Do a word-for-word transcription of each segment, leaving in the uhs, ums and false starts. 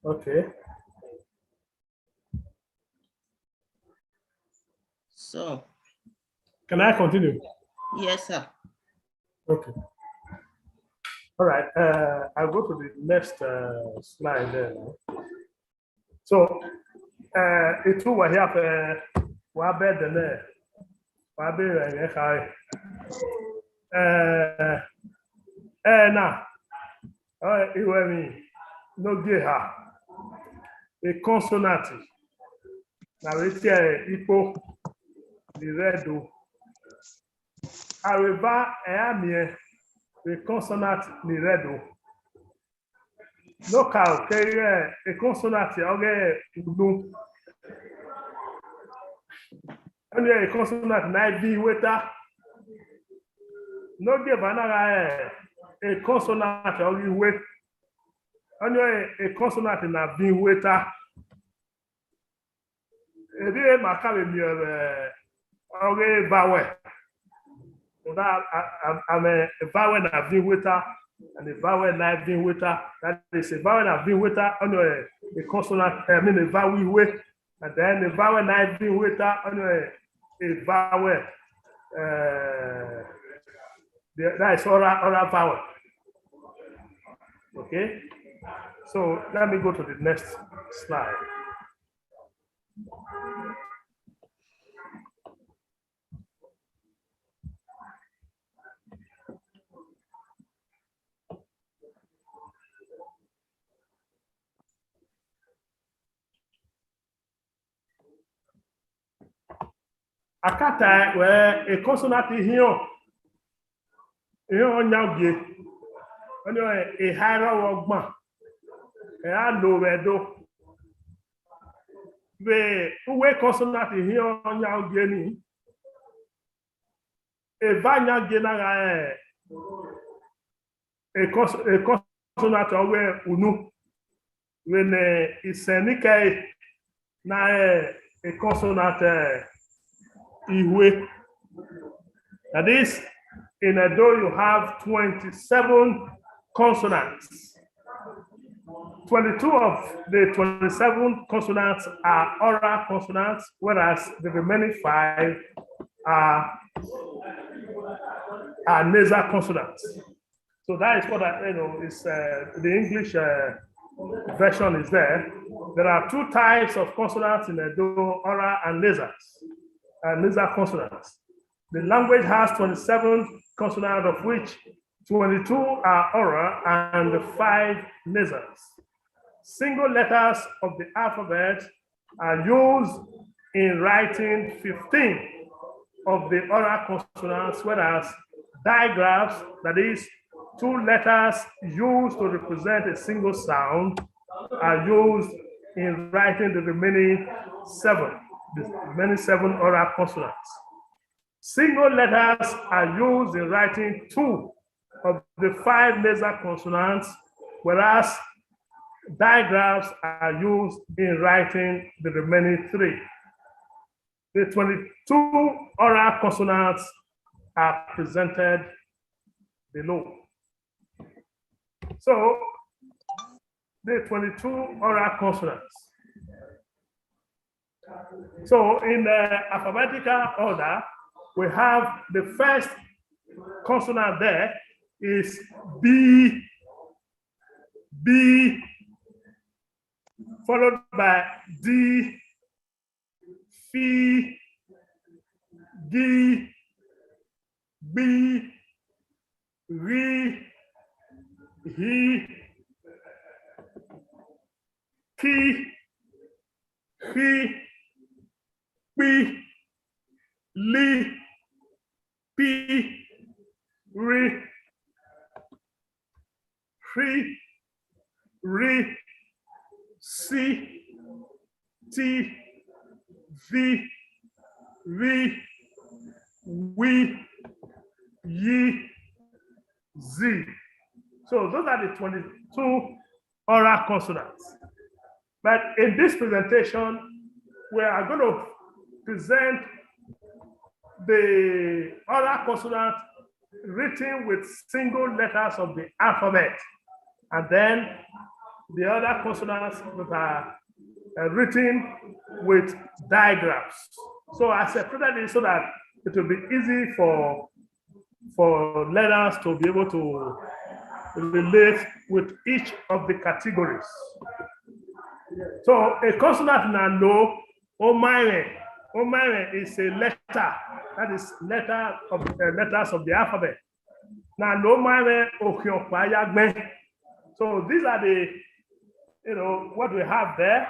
Okay. So, can I continue? Yes, sir. Okay. All right. Uh, I'll go to the next uh, slide there. So, uh, itu wa hia fe wa be de ne wa be re ne khai. Uh, uh, na, uh, iwe mi no ge ha. A consonant na vbe tie ikpo ni rre Ẹdo. Aroeva ẹre a miẹn vbe consonant ni rre Ẹdo. Ne okaro keghi a consonant ọghe unu. Ọnii a consonant na i viọ iweta. Ne ogieva na gha a consonant ọghe iwe. Ọnii a consonant na viọ iweta. Erriọ ma ka vbe miẹn vbe ọghe vowel. Rhunmwuda a, a, a, a mwẹ vowel na viọ iweta, and vowel na i viọ iweta. That is, vowel na viọ iweta, ọnii a consonant, I mean, a vowel iwe, and then a vowel na i viọ iweta, ọnii a vowel, uh, that is oral, oral vowel. Okay? So let me go to the next slide. A ka tae wẹẹ, a consonant ihiọn, ihiọn ọyan ogie, ọnii eha ẹre ọ gban, ẹre a lo vbe Ẹdo. Vbe uwu a consonant ihiọn ọyan ogie nii, eva yan ogie na gha rẹn a cons-, a consonant ọghe unu, vbene isẹn ni kẹe na re a consonant, eh, ihue. That is, in Edo, you have twenty-seven consonants. Twenty-two of the twenty-seven consonants are oral consonants, whereas the remaining five are, are nasal consonants. So that is what I, you know, is, uh, the English, uh, version is there. There are two types of consonants in Edo, oral and nasals, uh, nasal consonants. The language has twenty-seven consonants, of which twenty-two are oral and five nasals. Single letters of the alphabet are used in writing fifteen of the oral consonants, whereas digraphs, that is, two letters used to represent a single sound, are used in writing the remaining seven, the remaining seven oral consonants. Single letters are used in writing two of the five nasal consonants, whereas digraphs are used in writing the remaining three. The twenty-two oral consonants are presented below. So, the twenty-two oral consonants. So, in the alphabetical order, we have the first consonant there is B, B, followed by D, Fi, Gi, Gbi, Ghi, Hi, Ki, Khi, Kpi, Li, Pi, Ri, Rhi, Ri, Si, Ti, Vi, Vbi, Wi, Yi, Zi. So those are the twenty-two oral consonants. But in this presentation, we are going to present the oral consonant written with single letters of the alphabet. And then the other consonants that are uh, written with digraphs. So I separated it so that it will be easy for for learners to be able to relate with each of the categories. So a consonant na no, omaimẹ, omaimẹ is a letter, that is letter of uh, letters of the alphabet. Na no omaimẹ okhiọkpa ya gbẹn. So these are the, you know, what we have there.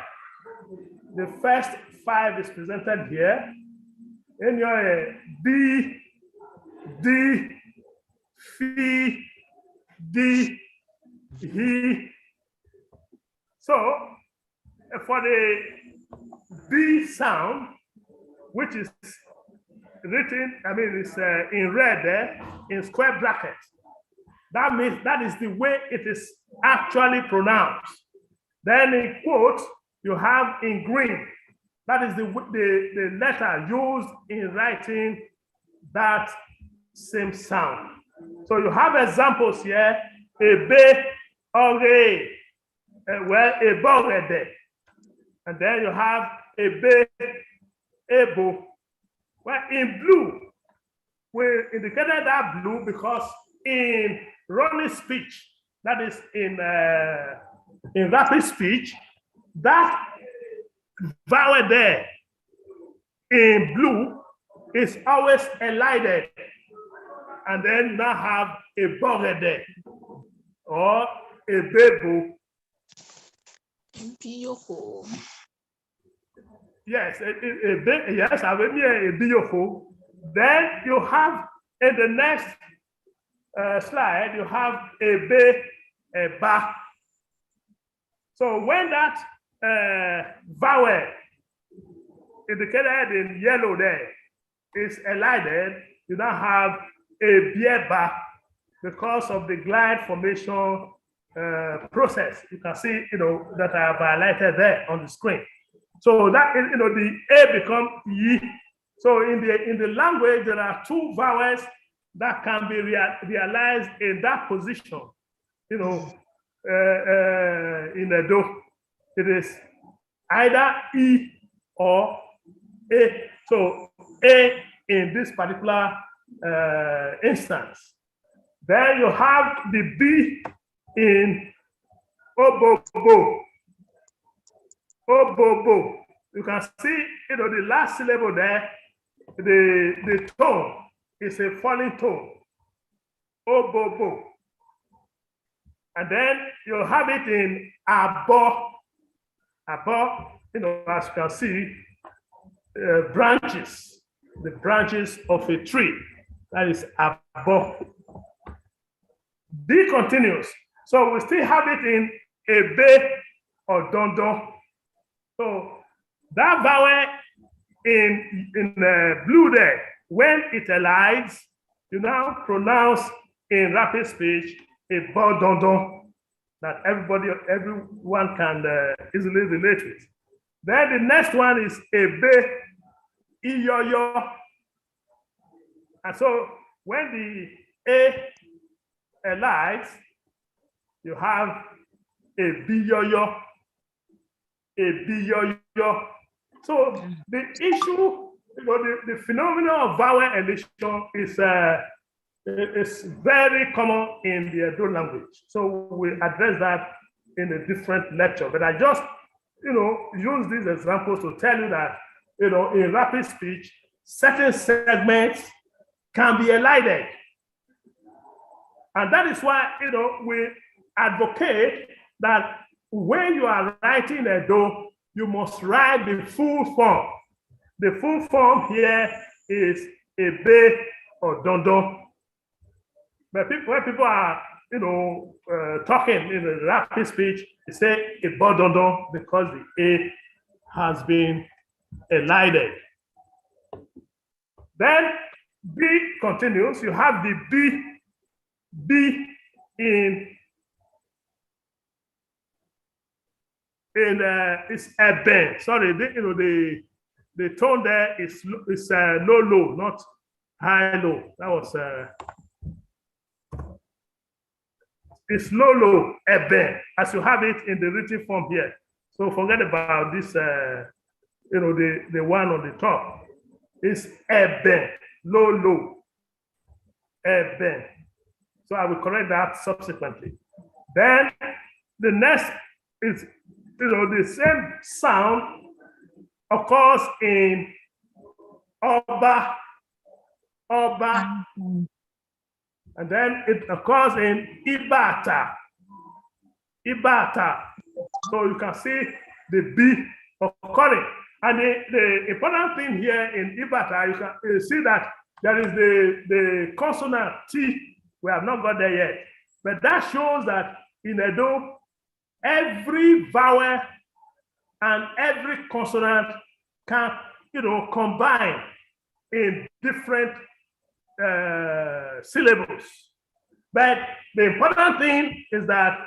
The first five is presented here. Eni ọre bi, di, fi, di, hi. So for the B sound, which is written, I mean, it's uh, in red there, in square brackets. That means that is the way it is actually pronounced. Then in quote, you have in green. That is the, the, the letter used in writing that same sound. So you have examples here. Ebe, ọghe, uh, well, ebe ọghẹdẹ. And then you have ebe, ebo. Well, in blue, we indicated that blue because in running speech, that is in uh, in rapid speech, that vowel there in blue is always elided, and then now have ebe ọghẹdẹ or ebe ebo. Ebe iyokho. Yes, a, a, a bit, yes, I mean, yeah, ebe iyokho. Then you have in the next uh, slide, you have ebe eba. So when that uh, vowel indicated in yellow there is elided, you now have ebieba because of the glide formation uh, process. You can see, you know, that I have highlighted there on the screen. So that, you know, the A become yi. So in the in the language, there are two vowels that can be rea- realized in that position. You know, uh, uh, in Edo, it is either E or A. So A in this particular uh, instance. Then you have the B in obobo. Obobo. You can see, you know, the last syllable there, the, the tone is a falling tone. Obobo. And then you have it in abo. Abo, you know, as you can see, uh, branches, the branches of a tree. That is abo. B continues. So we still have it in ebe or dondon. So that vowel in in uh, blue there, when it elides, you now pronounce in rapid speech ebo dondon that everybody, everyone can uh, easily relate with. Then the next one is ebe iyoyo. And so when the A elides, you have ebiyoyo, ebiyoyo. So the issue, you know, the, the phenomenon of vowel elision is uh, is very common in the Edo language. So we address that in a different lecture. But I just, you know, use these examples to tell you that, you know, in rapid speech, certain segments can be elided. And that is why, you know, we advocate that when you are writing Edo, you must write the full form. The full form here is ebe or dondon. But people, when people are, you know, uh, talking in a rapid speech, they say ebo dondon because the A has been elided. Then B continues. You have the B, B in in uh, it's a ben. Sorry, the, you know the the tone there is is uh, low low, not high low. That was uh, It's low, low, ẹbẹn, as you have it in the written form here. So forget about this, uh, you know, the, the one on the top. It's ẹbẹn, low, low, ẹbẹn. So I will correct that subsequently. Then the next is, you know, the same sound occurs in ọba, ọba, and then it occurs in ibata, ibata. So you can see the B occurring. And the, the important thing here in ibata, you can, uh, see that there is the, the consonant T. We have not got there yet. But that shows that in Edo, every vowel and every consonant can, you know, combine in different, uh, syllables. But the important thing is that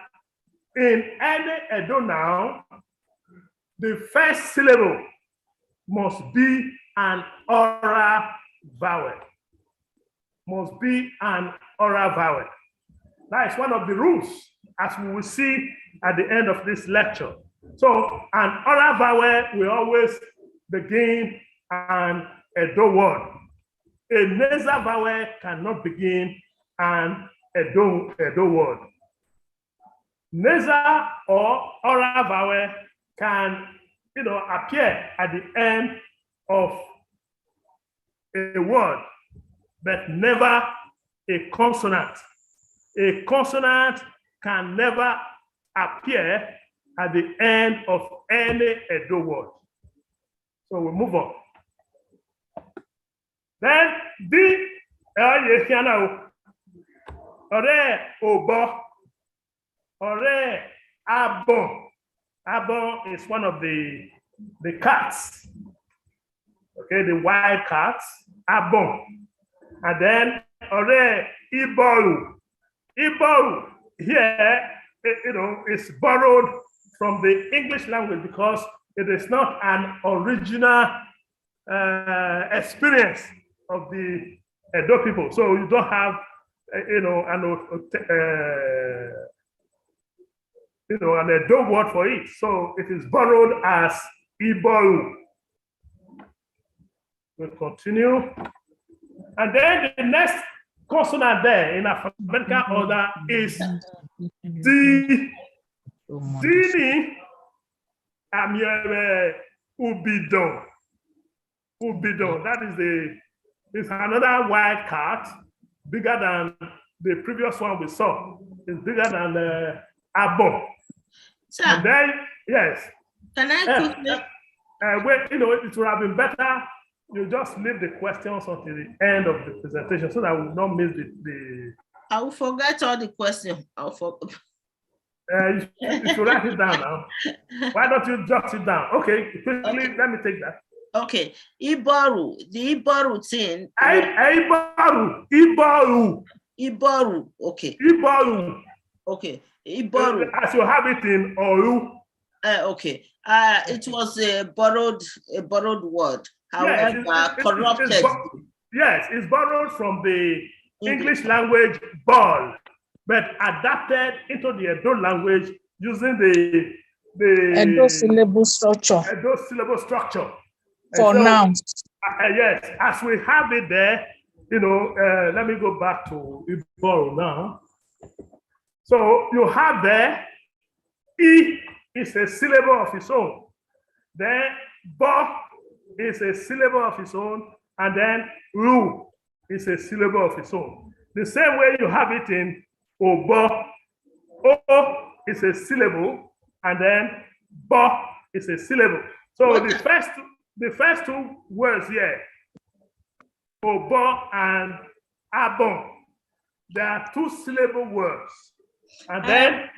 in any Edo noun, the first syllable must be an oral vowel. Must be an oral vowel. That is one of the rules, as we will see at the end of this lecture. So an oral vowel will always begin an Edo word. A nasal vowel cannot begin an Edo, Edo word. Nasal or oral vowel can, you know, appear at the end of a word, but never a consonant. A consonant can never appear at the end of any Edo word. So we move on. Then the, uh, ọre obọ, ọre abọn. Abọn is one of the, the cats. Okay, the wild cats, abọn. And then ọre ibọru. Ibọru here, eh, you know, is borrowed from the English language because it is not an original, uh, experience of the Edo people. So you don't have, uh, you know, an, uh, you know, an Edo word for it. So it is borrowed as ibọru. We'll continue. And then the next consonant there in alphabetical order is D. D ni, a miẹn vbe ubidọn. Ubidọn, that is the, is another wild cat, bigger than the previous one we saw. It's bigger than, uh, abọn. Sir, and then, yes. Can I, uh, quickly, uh, uh, well, you know, it would have been better you just leave the questions until the end of the presentation so that we will not miss the, the I will forget all the questions. I'll for- Uh, you, you should write it down now. Why don't you jot it down? Okay, quickly, okay, let me take that. Okay, iboru, the iboru thing. Ẹ, ẹ, iboru, iboru. Iboru, okay. Iboru. Okay, iboru. Uh, as you have it in Oru. Uh, okay. Uh, it was a borrowed, a borrowed word. Yes, however, it's, it's, corrupted. It's, it's, yes, it's borrowed from the English, English language ball, but adapted into the Edo language using the, the Edo syllable structure. Edo syllable structure. For so, nouns. Uh, uh, yes, as we have it there, you know, uh, let me go back to Iboru now. So you have there, I is a syllable of its own. Then bo is a syllable of its own. And then ru is a syllable of its own. The same way you have it in obo. O is a syllable, and then bo is a syllable. So the first, the first two words here, obo and abon, they are two syllable words. And then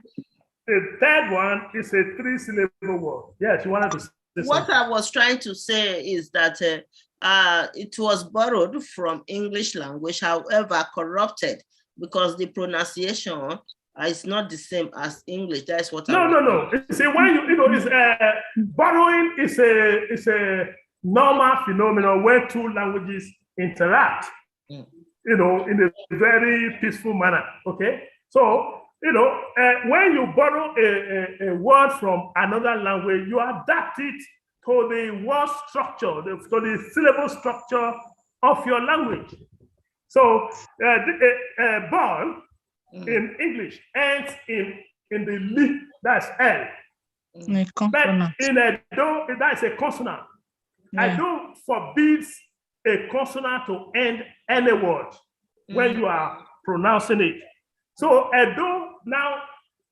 the third one is a three syllable word. Yes, you wanted to say something. What I was trying to say is that, uh, uh, it was borrowed from English language, however, corrupted, because the pronunciation, uh, is not the same as English. That's what I... No, no, no. You see, when you, you know, it's, uh, borrowing is a, is a normal phenomenon where two languages interact, mm, you know, in a very peaceful manner. Okay? So, You know, uh, when you borrow a, a, a word from another language, you adapt it to the word structure, the, to the syllable structure of your language. So, uh, the, uh, uh, ball in English ends in, in the li, that's L. But in Edo, that's a consonant. Yeah. Edo forbids a consonant to end any word when you are pronouncing it. So Edo now,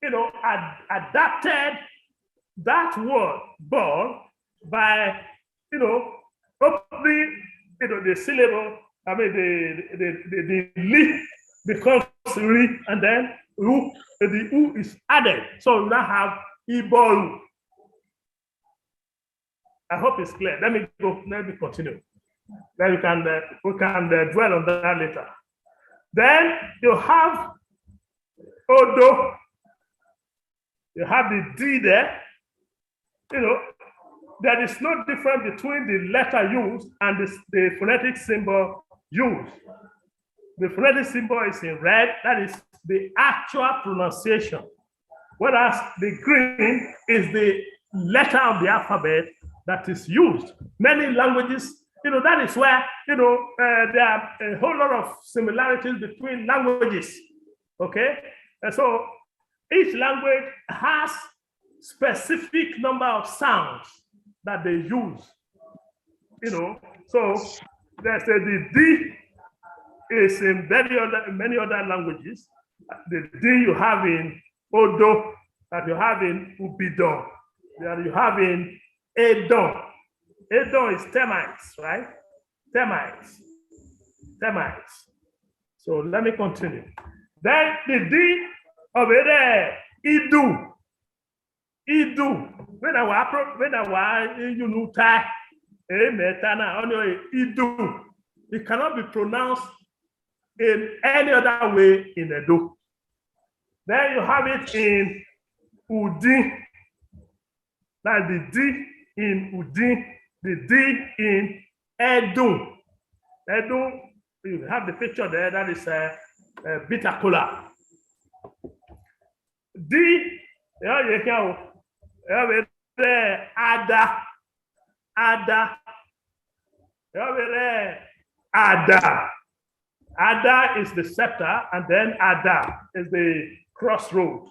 you know, ad- adapted that word ball by, you know, opening, you know, the syllable. I mean, the the the, the li becomes ri, and then u, the u is added. So you now have ibolu. I hope it's clear. Let me go. Let me continue. Then we can uh, we can uh, dwell on that later. Then you have odo. You have the D there. You know, there is no difference between the letter used and the, the phonetic symbol used. The phonetic symbol is in red, that is the actual pronunciation. Whereas the green is the letter of the alphabet that is used. Many languages, you know, that is where, you know, uh, there are a whole lot of similarities between languages. Okay? And so each language has specific number of sounds that they use. You know, so there's a, the D is in very other, many other languages. The D you have in Odo, that you have in Ubidon, that you have in Edon. Edon is termites, right? Termites. Termites. So let me continue. Then the D of it, uh, Idu. Idu. When I wa pro- when I wa you know tie, eh, me tie now, only Idu. It cannot be pronounced in any other way in Edo. Then you have it in Udin. That's the D in Udin, the D in Edun. Edun, you have the picture there, that is uh, uh, bitter cola. D, yeah, yeah, yeah, yeah, ada, ada, yeah, ada. Ada is the scepter, and then ada is the crossroad.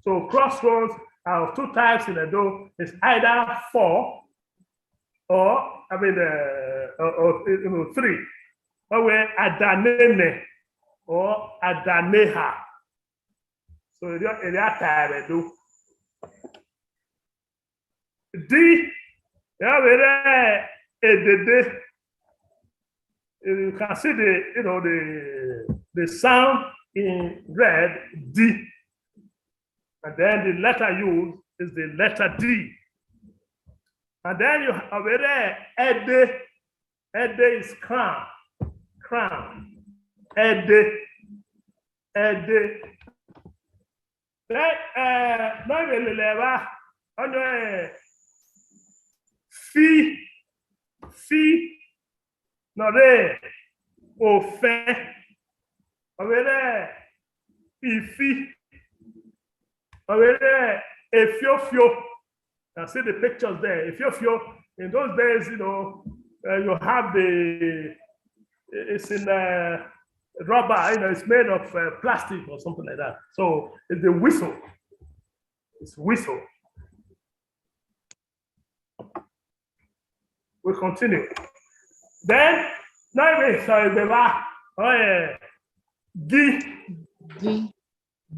So crossroads are of two types in Edo. It's either four or, I mean, uh, or, or, you know, three. Or where adanene or adaneha. So it is a type of Edo. D, yeah, very edede. You can see the, you know, the the sound in red, D. And then the letter used is the letter D. And then you have very ede. Ede is crown. Crown. Ede. Ede. Then, uh, no, we lele va. Ono, eh, fi, fi, no, re, ofe. Ọ vbe re ifi. Ọ vbe re efiofio. I see the pictures there. Efiofio, in those days, you know, uh, you have the, it's in uh, rubber, you know, it's made of uh, plastic or something like that. So it's the whistle. It's whistle. We continue. Then, now we say the va. Oh yeah. Gi, Gi.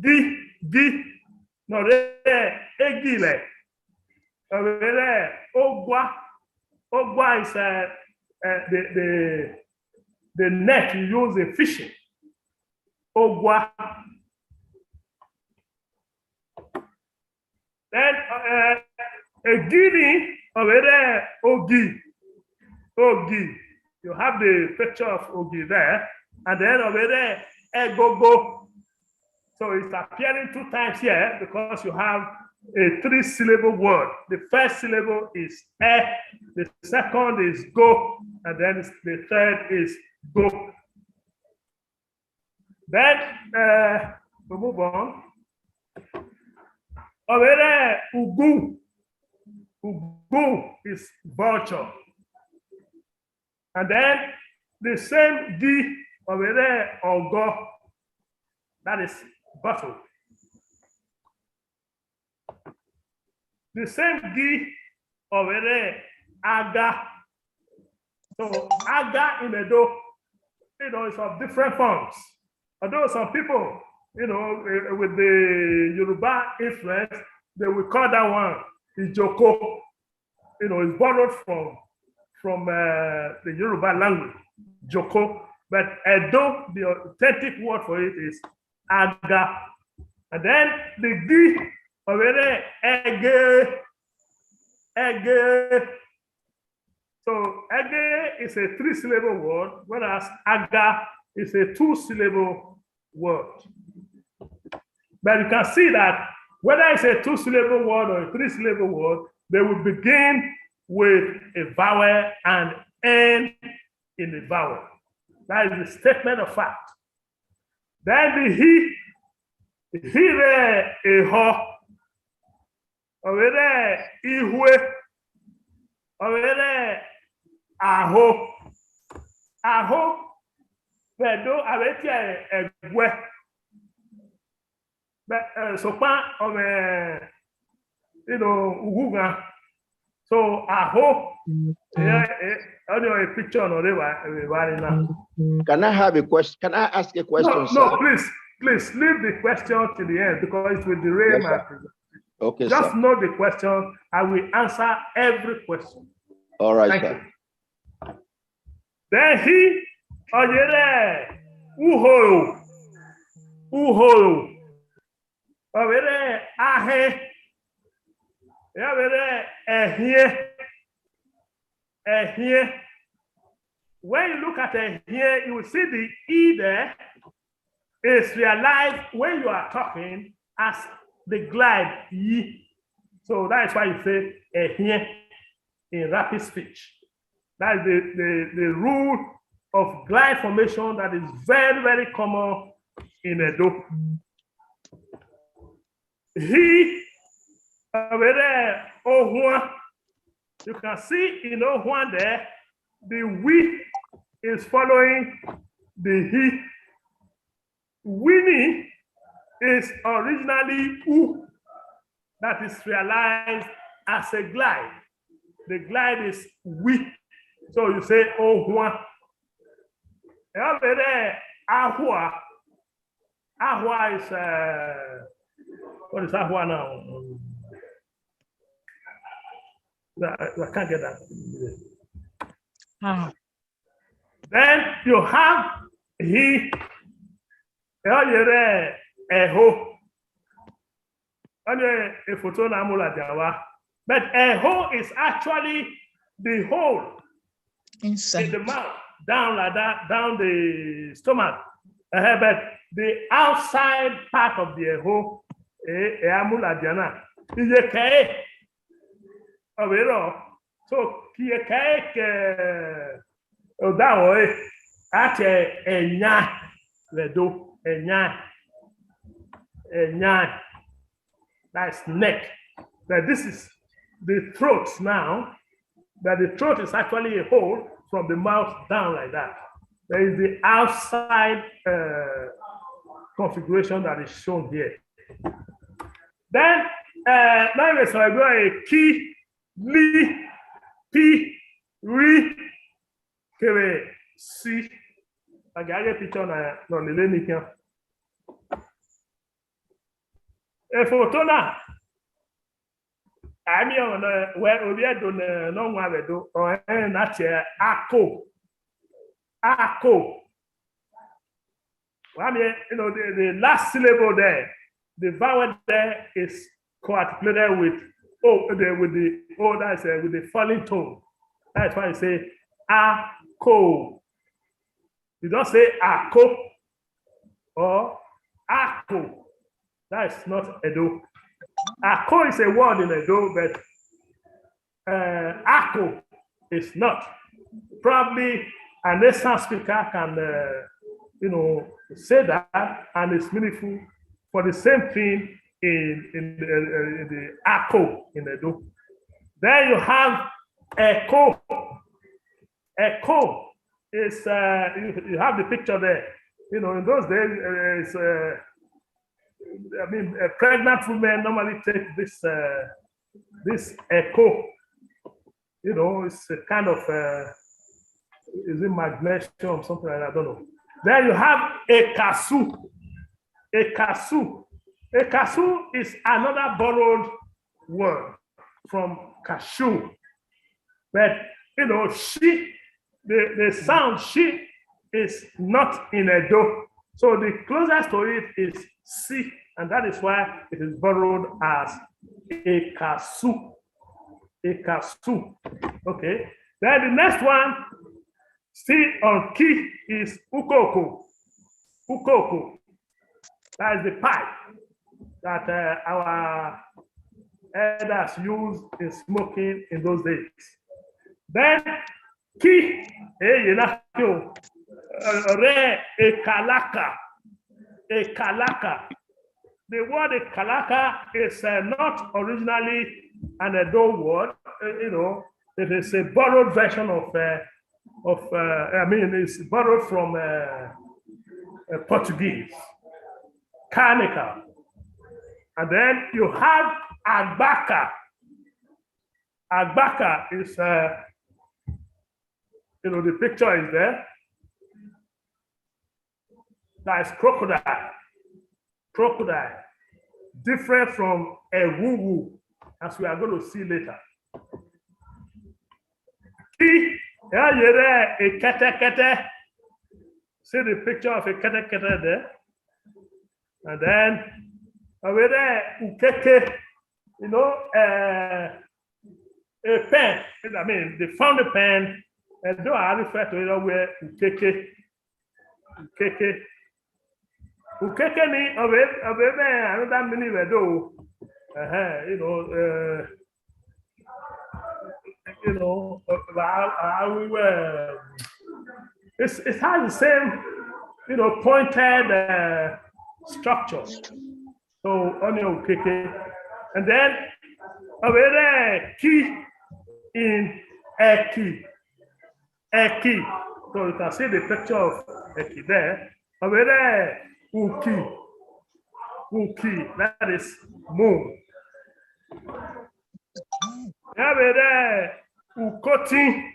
Gi, gi. No, re, egi lẹ. Ọ vbe re ogua. Ogua is uh, uh, the, the, the net you use in fishing. Ogua. Then uh, egini, ọ vbe re ogi. Ogi. You have the picture of ogi there. And then ọ vbe re egogo. So it's appearing two times here because you have a three syllable word. The first syllable is e, the second is go, and then the third is go. Then uh, we move on. Ọ vbe rre ugu. Ugu is vulture. And then the same gi, ọ vbe rre ọgọ, that is bottle. The same gi, ọ vbe rre aga. So aga in Edo, you know, it's of different forms. Although some people, you know, eh, with the Yoruba influence, they will call that one ijoko. You know, it's borrowed from, from uh, the Yoruba language, joko. But Edo, the authentic word for it is aga. And then the gi, ọ vbe rre ẹgẹ, ẹgẹ. So ẹgẹ is a three syllable word, whereas aga is a two syllable word. But you can see that whether it's a two syllable word or a three syllable word, they will begin with a vowel and end in a vowel. That is the statement of fact. Then the hi, hi rre ehọ, ọ vbe rre ihue, ọ vbe rre aho. Aho vbe Edo a vbe tie ẹguẹ. But, uh, sokpan ọ vbe, you know, ughughan. So aho, yeah, eh, only a picture no dey wa, wa ni na. Can I have a question? Can I ask a question, No, sir? No, please, please leave the question to the end because it will derail Yes, my sir. presentation. Okay, Just sir. know the question. I will answer every question. All right, Thank sir. you. Then hi, ọ ye rre uhoro, uhoro, ọ vbe rre ahẹn, ọ vbe rre ẹhiẹn, ẹhiẹn. When you look at ẹhiẹn, you will see the e there. It's realized when you are talking as the glide yi. So that is why you say ẹhiẹn in rapid speech. That is the, the, the rule of glide formation that is very, very common in Edo. Hi, ọ vbe rre ohuan. You can see in ohuan there, the wi is following the hi. Wini is originally u, that is realized as a glide. The glide is wi. So you say ohuan. Ọ vbe rre ahua. Ahua is, uh, what is ahua now? I, I can't get that. Ah. Then you have hi, ọ ye rre ẹho. Ọ ni e photo na mu ladian vba. But ẹho is actually the hole Inside. in the mouth, down like that, down the stomach. Uh, but the outside part of the ẹho, eh, eh, a mu ladian na. Iyeke, ọ vbe rrọọ. So, iyeke ke odaro ẹre, a tie ẹyan vbe Edo, ẹyan, ẹyan. That's neck. But this is the throat now. But the throat is actually a hole from the mouth down like that. There is the outside uh, configuration that is shown here. Then, uh, now let's go a key, li, pi, ri, kevbe si. Agia ghe picture na nọ lele ni khian. Efoto na, a miẹn ọmọ ne wẹ ovbi Ẹdo ne ọ wan vbe Ẹdo, ọ rẹn na tie ako. Ako. Wa miẹn, you know, the, the last syllable there, the vowel there is co-articulated with o, the, with the o, that's uh, with the falling tone. That's why you say ako. You don't say ako or ako. That is not Edo. Ako is a word in Edo, but uh, ako is not. Probably an Esan speaker can, uh, you know, say that, and it's meaningful for the same thing in, in, in, in the Ako in Edo. Then you have Eko. Eko is, uh, you, you have the picture there. You know, in those days, uh, it's, uh, I mean, uh, pregnant women normally take this, uh, this Eko. You know, it's a kind of, uh, is it magnesium, something like that? I don't know. Then you have Ekasu. Ekasu. Ekasu is another borrowed word from cashew. But, you know, shi, the, the sound shi is not in Edo. So the closest to it is si, and that is why it is borrowed as Ekasu. Ekasu. Okay. Then the next one, still on ki, is ukoko. Ukoko. That is the pipe that, uh, our elders used in smoking in those days. Then ki, eh, you know, uh, re ekalaka. Ekalaka. The word ekalaka is, uh, not originally an Edo word. Uh, you know, it is a borrowed version of, uh, of, uh, I mean, it's borrowed from, uh, uh, Portuguese. Carnical. And then you have agbaka. Agbaka is, uh, you know, the picture is there. That is crocodile. Crocodile. Different from a wuwu, as we are going to see later. Ki, yeah, you there, a kete kete. See the picture of a kete kete there. And then, over there, ukeke, you know, uh, a pen. I mean, the fountain pen, and do I refer to it where ukeke. Ukeke. Ukeke ni, of it, of it, another meaning we do. Uh-huh, you know, uh, you know, uh, how, how we were. It's, it has the same, you know, pointed, uh, structure. So, only ukeke. And then, over there, ki in Eki. Eki. So you can see the picture of Eki there. Over there, uki. Uki, that is moon. Over there, ukotin.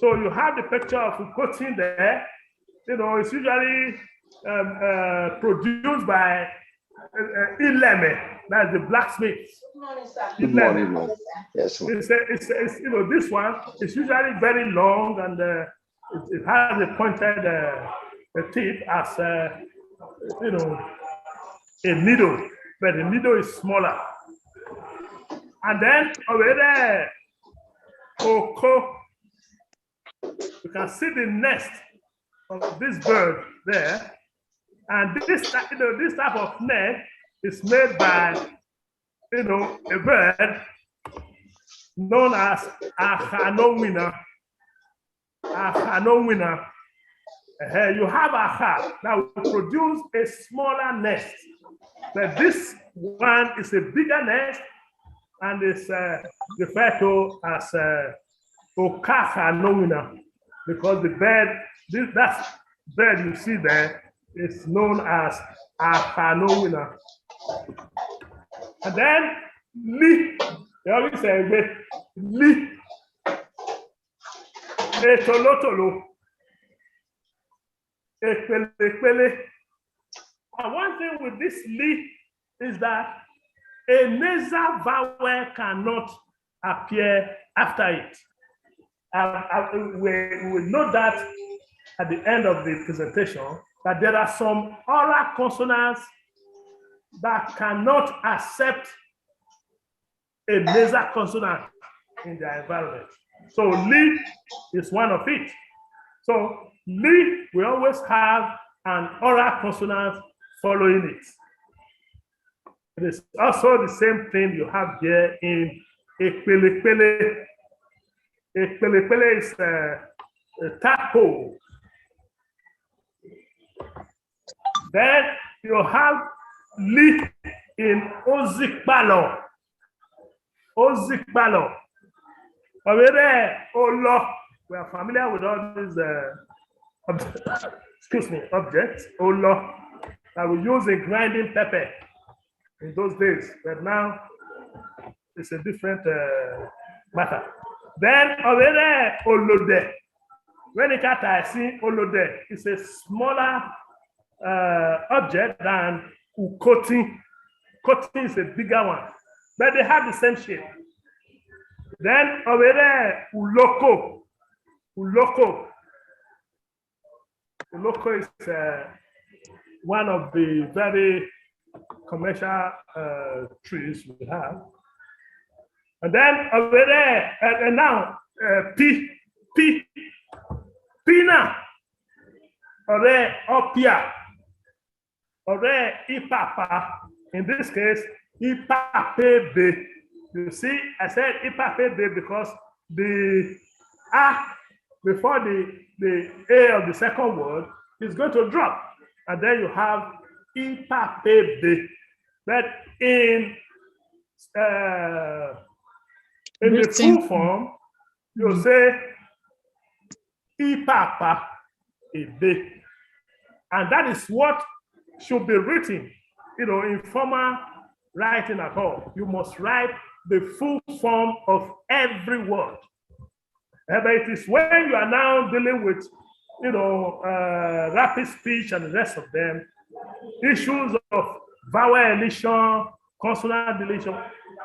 So you have the picture of ukotin there. You know, it's usually, um, uh, produced by, uh, uh, ileme, that's the blacksmith. Good morning, sir. Good morning, ma'am. Yes, ma'am. It's a, it's, it's, you know, this one is usually very long and, uh, it, it has a pointed, uh, a tip as, uh, you know, a needle, but the needle is smaller. And then over there, oko, you can see the nest of this bird there. And this, you know, this type of nest is made by, you know, a bird known as akhanowina. Akhanowina. Uh, you have akha that will produce a smaller nest, but this one is a bigger nest and is, uh, referred to as, uh, okakhanowina, because the bird, this, that bird you see there is known as akhanowina. And then li, they always say li, etolotolo, ekpelepele. And one thing with this li is that a nasal vowel cannot appear after it. Uh, uh, we, we will note that at the end of the presentation, that there are some oral consonants that cannot accept a nasal consonant in their environment. So li is one of it. So li, we always have an oral consonant following it. It is also the same thing you have there in ekpelepele. Ekpelepele is, uh, a tadpole. Then you have li. in Ozikpalọ. Ozikpalọ. Ọ vbe rre olọ. We are familiar with all these uh, ob- excuse me, objects, olọ, that we use in grinding pepper in those days, but now it's a different uh, matter. Then ọ vbe rre olodẹ. When it cut, I see olodẹ is a smaller uh, object than ukoti. Ukoti is a bigger one, but they have the same shape. Then ọ vbe rre uloko. Uloko. Uloko is uh, one of the very commercial uh, trees we have. And then ọ vbe rre uh, and now uh, pi pi pi na ọ vbe ọpia. Ọ vbe ipapa. In this case, ipapa ebe. You see, I said ipapa ebe because the a before the the a of the second word is going to drop, and then you have ipapa ebe. But in uh, in the full form, you say ipapa ebe. And that is what should be written, you know, in formal writing at all. You must write the full form of every word. Eh, but it is when you are now dealing with, you know, uh, rapid speech and the rest of them, issues of vowel elision, consonant deletion,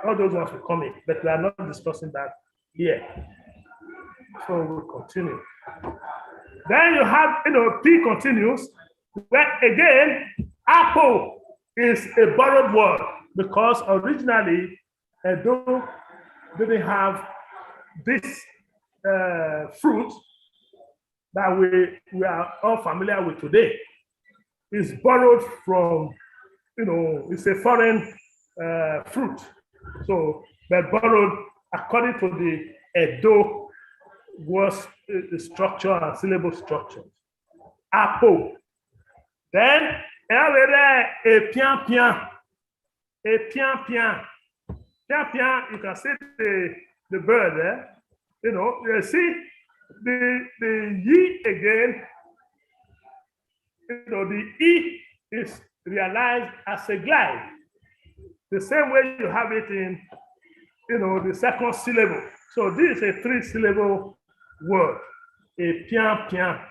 all those ones will come in. But we are not discussing that here. So we'll continue. Then you have, you know, P continues. Well, again, apple is a borrowed word because originally Edo didn't have this uh, fruit that we, we are all familiar with today. It's borrowed from, you know, it's a foreign uh, fruit. So, but borrowed according to the Edo was uh, structure and syllable structure. Apple. Then, ẹ vbe rre epianpian. Epianpian. Pianpian, you can see the, the bird there. You know, you see the, the yi again, you know, the E is realized as a glide. The same way you have it in, you know, the second syllable. So this is a three syllable word, epianpian.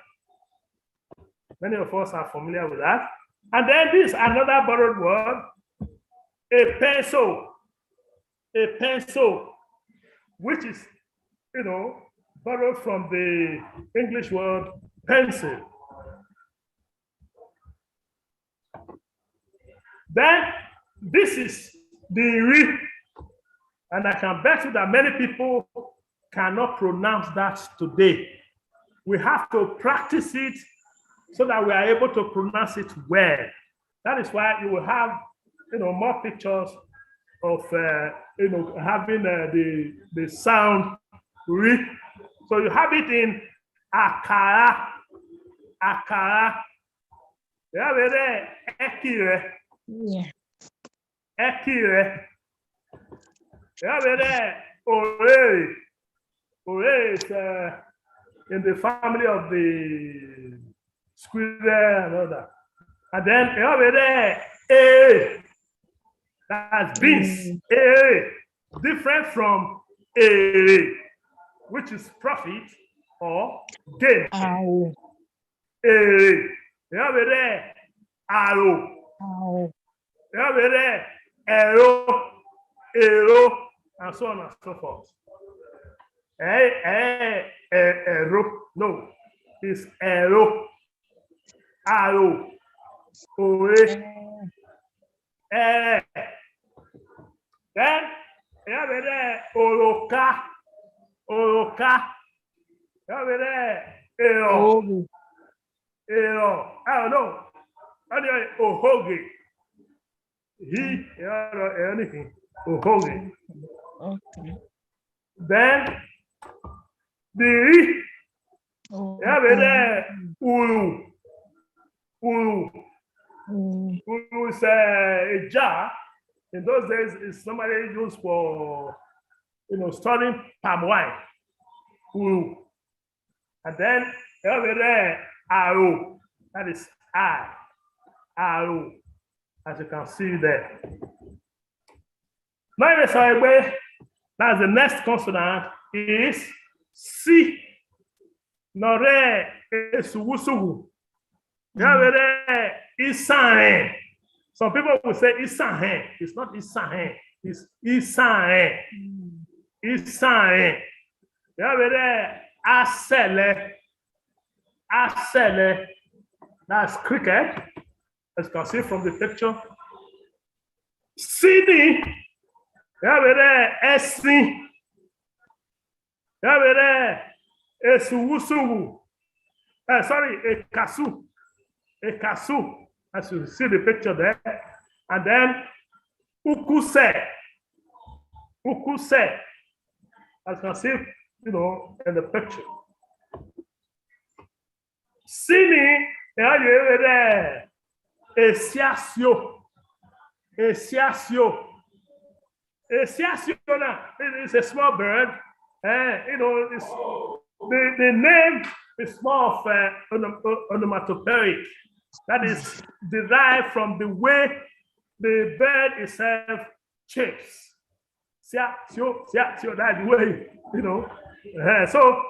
Many of us are familiar with that. And then this another borrowed word, a pencil. A pencil, which is, you know, borrowed from the English word pencil. Then this is the ri, and I can bet you that many people cannot pronounce that today. We have to practice it so that we are able to pronounce it well. That is why you will have, you know, more pictures of, uh, you know, having uh, the the sound ri. So you have it in akara, akara. Yeah, ẹki rẹ. Yeah. Ẹki rẹ. Yeah, orere. Orere is uh, in the family of the squirrel and all that. And then yeah, orere, eh, that's beans. Mm. Eh, different from ere, which is profit or gain. Ow. Ere. Yeah, orere, aro. Ow. Yeah, orere, ero, ero, and so on and so forth. Eh, eh, eh, ero. No, it's ero. Aro. Ore. Eh. Then, yeah, orere, oroka. Oroka. Yeah, orere, ero. Oru. Ero. I don't know. How do you, ohoghe? He, ero, anything. Ohoghe. Okay. Then, the ri, oh, yeah, orere, uru. Uru. Mm. Uru is a, a jar In those days, it's normally used for, you know, storing palm wine. Uru. And then, ẹ vbe rre aro, that is I, aro, as you can see there. Now, that's the next consonant is C. Ne ọ rre esughusughu. Ẹ vbe rre isanrẹn. Some people will say isanrẹn. It's not isanrẹn. It's isanrẹn. Isanrẹn. Ẹ vbe rre asẹlẹ. Asẹlẹ. That's cricket, as you can see from the picture. Sini. Ẹ vbe rre ẹsin. Ẹ vbe rre esughusughu. Eh, sorry, ekasu. Ekasu. As you see the picture there. And then ukuse. Ukuse. As you can see, you know, in the picture. Sini, ẹ vbe rre esiasio. Esiasio. Esiasio now, it is a small bird. Eh, you know, it's, the, the name is more of uh, onom- onomatopoeic. That is derived from the way the bird itself shapes. Sia, sio, sia, sio, that's the way, you know. Eh, so,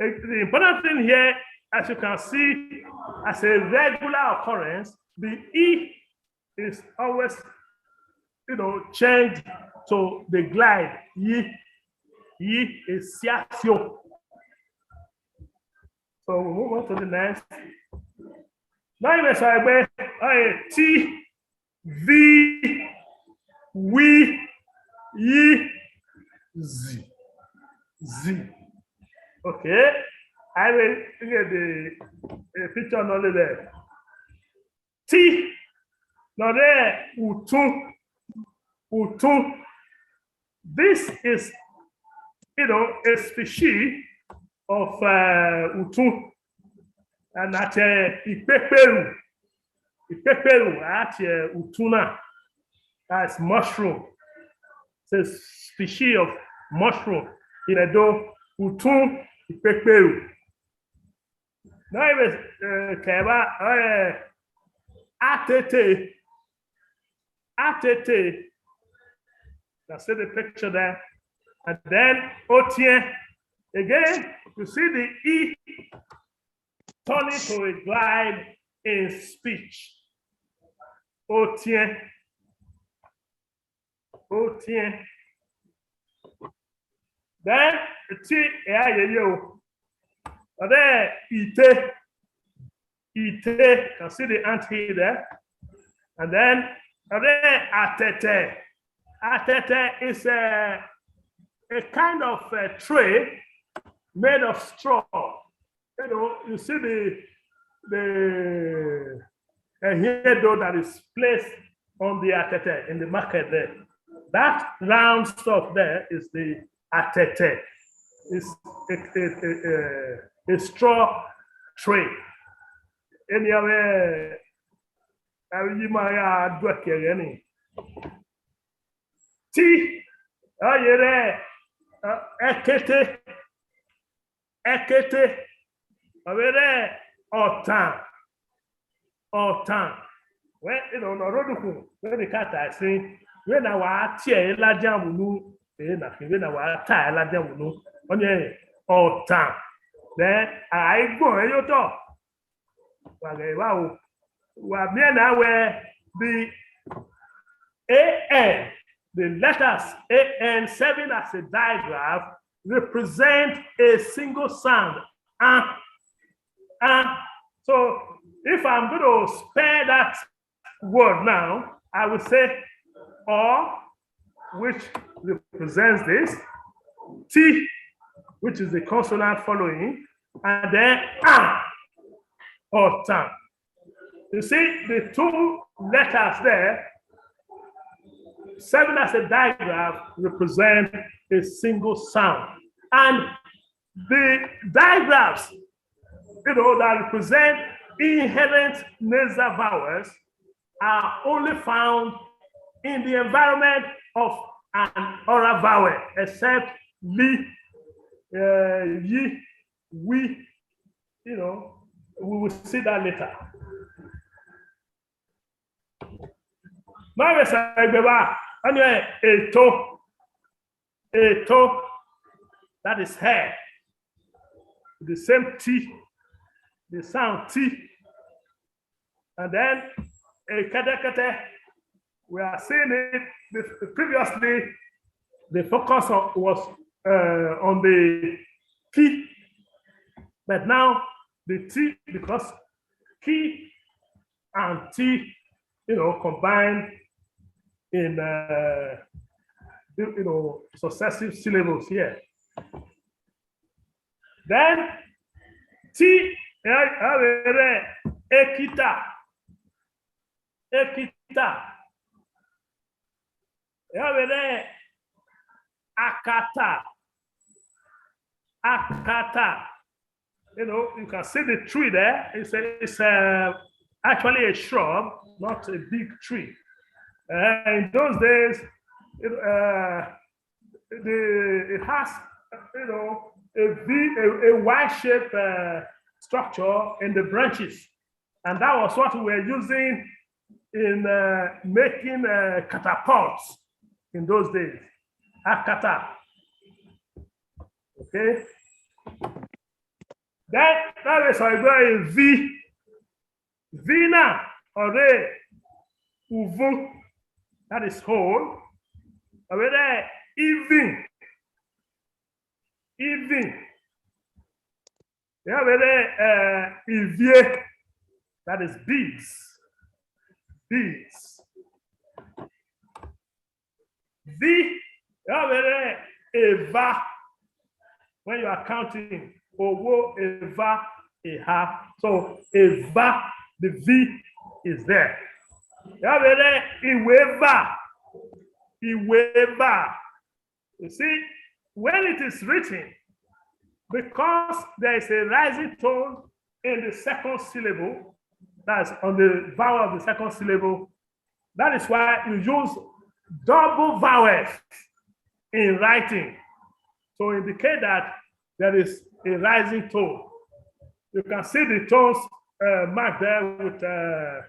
eh, the important thing here, as you can see, as a regular occurrence, the E is always, you know, changed to the glide. Yi, yi, esiasio. So we move on to the next. Now you may say, uh, T, V, W, Y, Z. Z. Okay. I will get the uh, picture on the left. T, ne ọ rre utun, utun. This is, you know, a species of uh, utun. And that uh, ikpekperu, ikpekperu, that uh, utun na, that's mushroom. It's a species of mushroom. Iredo, utun, ikpekperu. Na ebe eh, kẹba eh, atete, atete. That's the picture there. And then otiẹn. Again, you see the E turning to a glide in speech. Otiẹn. Otiẹn. Then, ti ẹre a ye ye o. And then, ite. Ite, can see the ant hill there. And then, and then atete. Atete is a, a kind of a tray made of straw. You know, you see the the uh, handle that is placed on the atete in the market there. That round stuff there is the atete. It's a, a, a, a, a straw tray. Any of uh, you might do a Ti, ọ ye rẹ uh, ẹkete, ẹkete, ọ vbe rẹ ọtan, ọtan. Wẹ, you know, ne ọ rre odukhunmwu, vbene I ka ta ẹse, vbene a wa tie ẹre ladian vbe unu, ẹre na khin, vbene a wa ta ẹre ladian vbe unu, ọnii ọtan. Then a i gbẹn ọnrẹn ye otọ. Wa ghẹ evba o. Wa miẹn na wẹ the A N, the letters A N serving as a digraph represent a single sound. Ah, ah. So if I'm going to spell that word now, I will say ọ, which represents this, T, which is the consonant following, and then A, ọtan. You see, the two letters there, serving as a digraph, represent a single sound. And the digraphs, you know, that represent inherent nasal vowels are only found in the environment of an oral vowel, except li, uh, yi, wi. You know, we will see that later. Ma vbe sẹ egbe vba, ọni eto, eto, that is hair. The same T, the sound T. And then, eh, kẹtẹkẹtẹ, we are seeing it, the, previously, the focus on, was, uh, on the P, but now the T, because P and T, you know, combined in, uh, you you know, successive syllables here. Then T, eh, eh, eh, ekita, ekita, eh, eh, akata, akata. You know, you can see the tree there. It's a, it's a, actually a shrub, not a big tree. Uh, in those days, it, uh, the, it has, you know, a V, a, a Y-shaped, uh, structure in the branches. And that was what we were using in, uh, making, uh, catapults in those days. Akata. Okay? Then, that is how you go in V. V na, ọre uvun, that is hole. Ọvbene even, even. Ọvbene, eh, ivie, that is beads, beads. V, ọvbene eva, when you are counting, owo, eva, eha. So, eva, the V is there. Ọvbene iweva, iweva. You see, when it is written, because there is a rising tone in the second syllable, that's on the vowel of the second syllable, that is why you use double vowels in writing to indicate that there is a rising tone. You can see the tones, uh, marked there with, uh,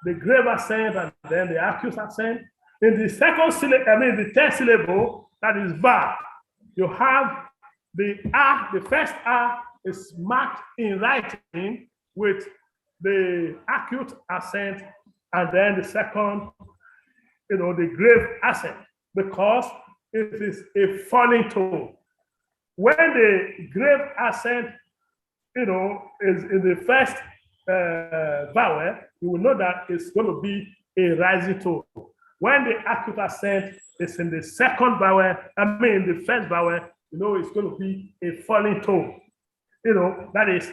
the grave accent and then the acute accent. In the second syllable, I mean, the third syllable, that is va, you have the a, the first a is marked in writing with the acute accent, and then the second, you know, the grave accent, because it is a falling tone. When the grave accent, you know, is in the first, uh, vowel, you will know that it's going to be a rising tone. When the acute accent is in the second vowel, I mean, the first vowel, you know, it's going to be a falling tone. You know, that is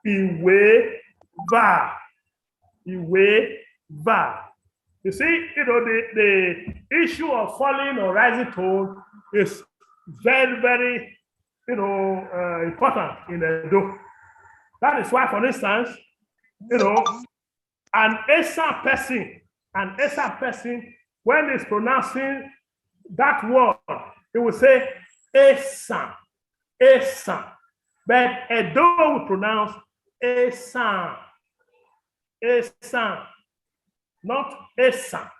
iweva, iweva. You see, you know, the, the issue of falling or rising tone is very, very, you know, uh, important in Edo. That is why, for instance, you know, an Esan person, an Esan person, when he's pronouncing that word, he will say Esan, Esan. But Edo will pronounce Esan, Esan, not Esan.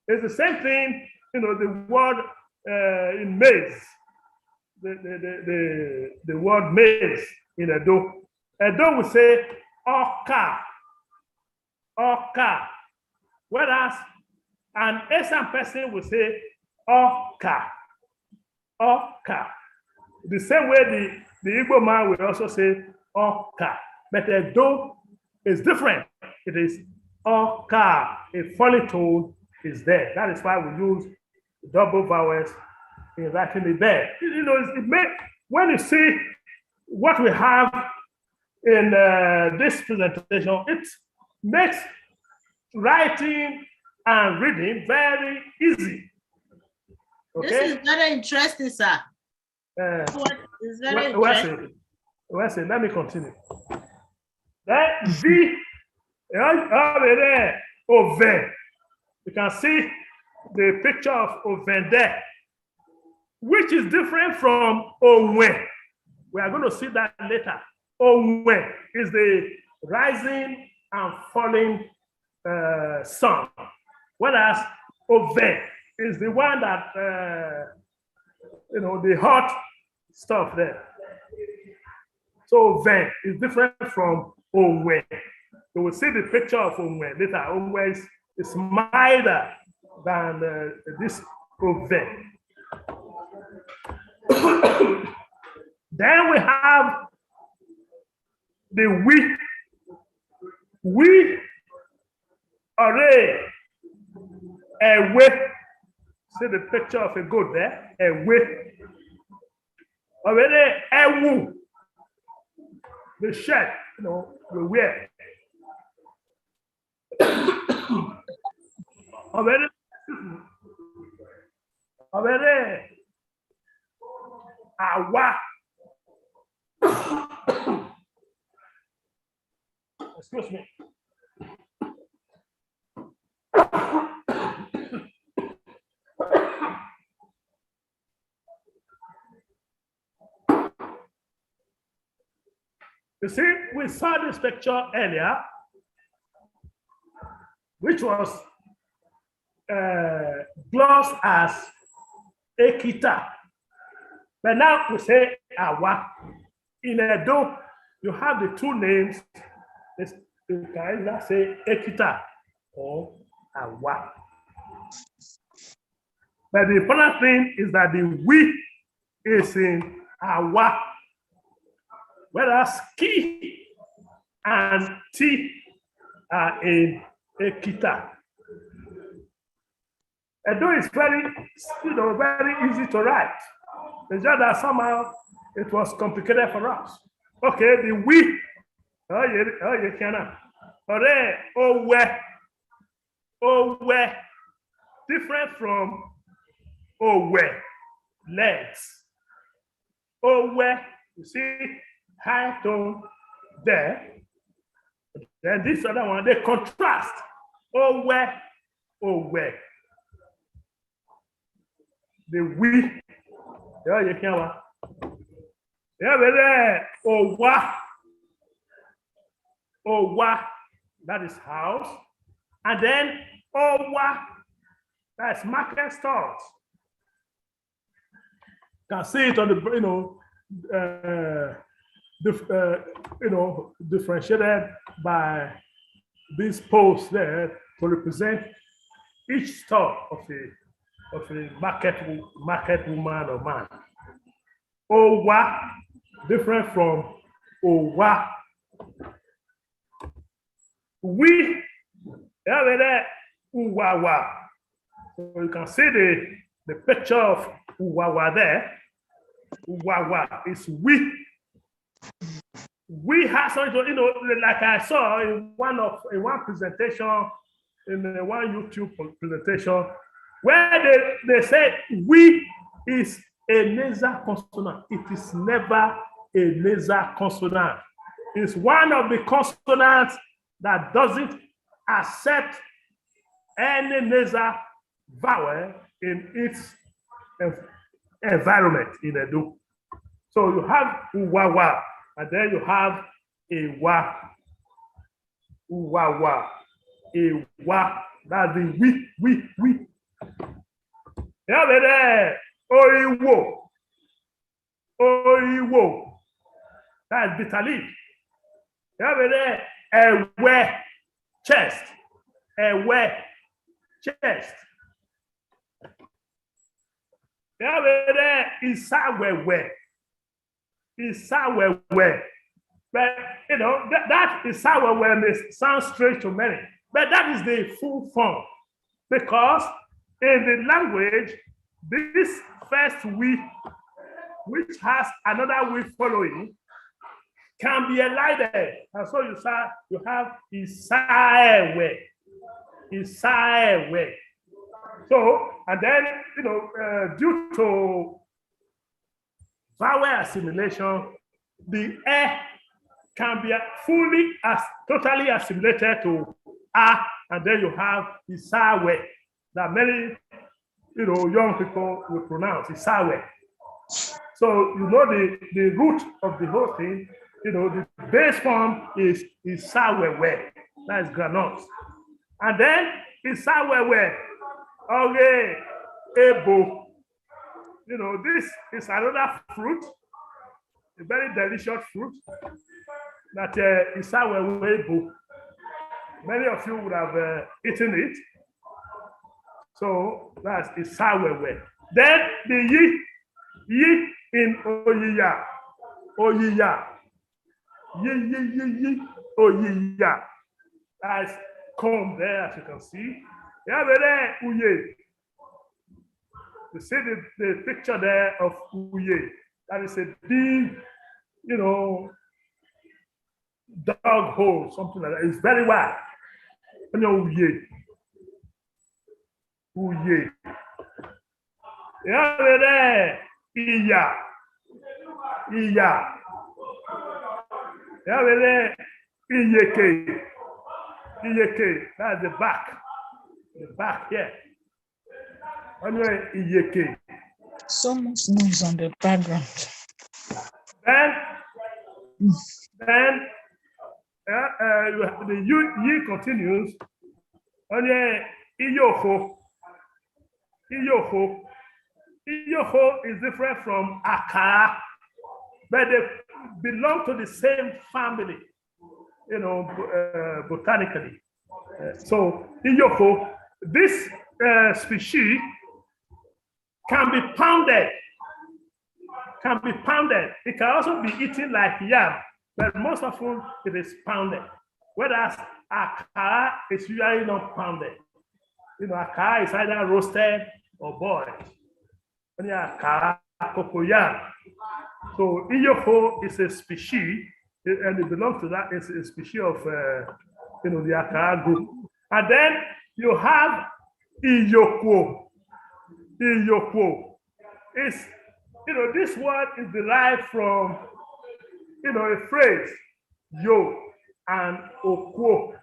It's the same thing, you know, the word, uh, in maize, the, the, the, the, the word maize in Edo. Edo will say ọka, ọka. Whereas an Esan person will say ọka, ọka. The same way the, the Igbo man will also say ọka. But Edo is different. It is ọka. A falling tone is there. That is why we use double vowels in writing it there. You know, it may, when you see what we have in, uh, this presentation, it makes writing and reading very easy. Okay? This is very interesting, sir. Uh, It's very well, well interesting. Said. Well said. Let me continue. Then V, eh, over there, over. You can see the picture of Ovẹn there, which is different from Owen. We are going to see that later. Owen is the rising and falling uh, sun, whereas Ovẹn is the one that uh, you know, the hot stuff there. So Ovẹn is different from Owen. You will see the picture of Owen later. Owen is, is milder than uh, this Ovẹn. Then we have the Wi. Wi ọre ẹwe. See the picture of a goat there. Ẹwe. Ọvbene ẹwu, the shirt, you know, we wear. Ọvbene, ọvbene awa. Excuse me. You see, we saw this picture earlier, which was uh, glossed as Ekita. But now we say Awa. In Edo, you have the two names. It's, you can either say Ekita or Awa. But the important thing is that the Wi is in Awa, whereas Ki and Ti are in Ekita. Edo is very, you know, very easy to write. It's just that somehow it was complicated for us. Okay, the Wi. Oh, yeah, oh, yeah, can I? Ore, Owe. Owe. Different from Owe. Legs. Owe. You see, high tone there. Then this other one, they contrast. Owe. Owe. The Wi. Yeah, you can. Yeah, but there, Owa. Owa. That is house. And then Owa. That's market stores. Can see it on the, you know, uh, dif- uh, you know, differentiated by these posts there to represent each store of a of a market wo- market woman or man. Owa, different from Owa. Wi, yeah, we there, Uwawa. So you can see the, the picture of Uwawa there. Uwawa is Wi. We have something, you know, like I saw in one of in one presentation, in uh, one YouTube presentation, where they, they said Wi is a nasal consonant. It is never a nasal consonant. It's one of the consonants that doesn't accept any nasal vowel in its env- environment in Edo. So you have Uwawa, and then you have Ewa. Uwawa, Ewa. That's the Wi, Wi, Wi. Yeah, we there, Oiwo. Oiwo. That's bitter leaf. Yeah, we there, Ewe, chest. Ewe, chest. Yeah, we there, Isawewe. Isawewe. But, you know, that, that Isawewe may sound strange to many, but that is the full form. Because in the language, this first Wi, which has another Wi following, can be elided. And so you say you have Isaewe. Isaewe. So, and then, you know, uh, due to vowel assimilation, the e can be fully as totally assimilated to a, and then you have Isawe. that many, you know, young people will pronounce Isawe. So, you know, the, the root of the whole thing, you know, the base form is Isawewe. That is groundnut. And then Isawewe, okay, ebo. You know, this is another fruit, a very delicious fruit that uh, Isawewe ebo. Many of you would have uh, eaten it. So that's Isawewe. Then the yi, yi in Oyiya, Oyiya, yi, yi, yi, yi, Oyiya. That's comb there, as you can see. Yeah, but there, Uye. You see the, the picture there of Uye. That is a big, you know, dog hole, something like that. It's very wide. You know, Uye. Uye. Yeah, but there, Iya. Iya. Yeah, but there, Iyeke. Iyeke. That's the back. The back here. Ọni Iyeke. So much noise on the background. Then, then uh, uh, the yi continues. Ọni Iyokho. Iyokho. Iyokho is different from Akara, but they belong to the same family, you know, uh, botanically. Uh, so, Iyokho, this uh, species can be pounded, can be pounded. It can also be eaten like yam, but most often it is pounded. Whereas Akara is usually not pounded. You know, Akara is either roasted or boiled. Ọni Akara, cocoyam. So Iyokho is a species, and it belongs to that, is a species of, uh, you know, the Akara group. And then you have Iyokhuo. Iyokhuo is, you know, this word is derived from, you know, a phrase, yo and okhuo,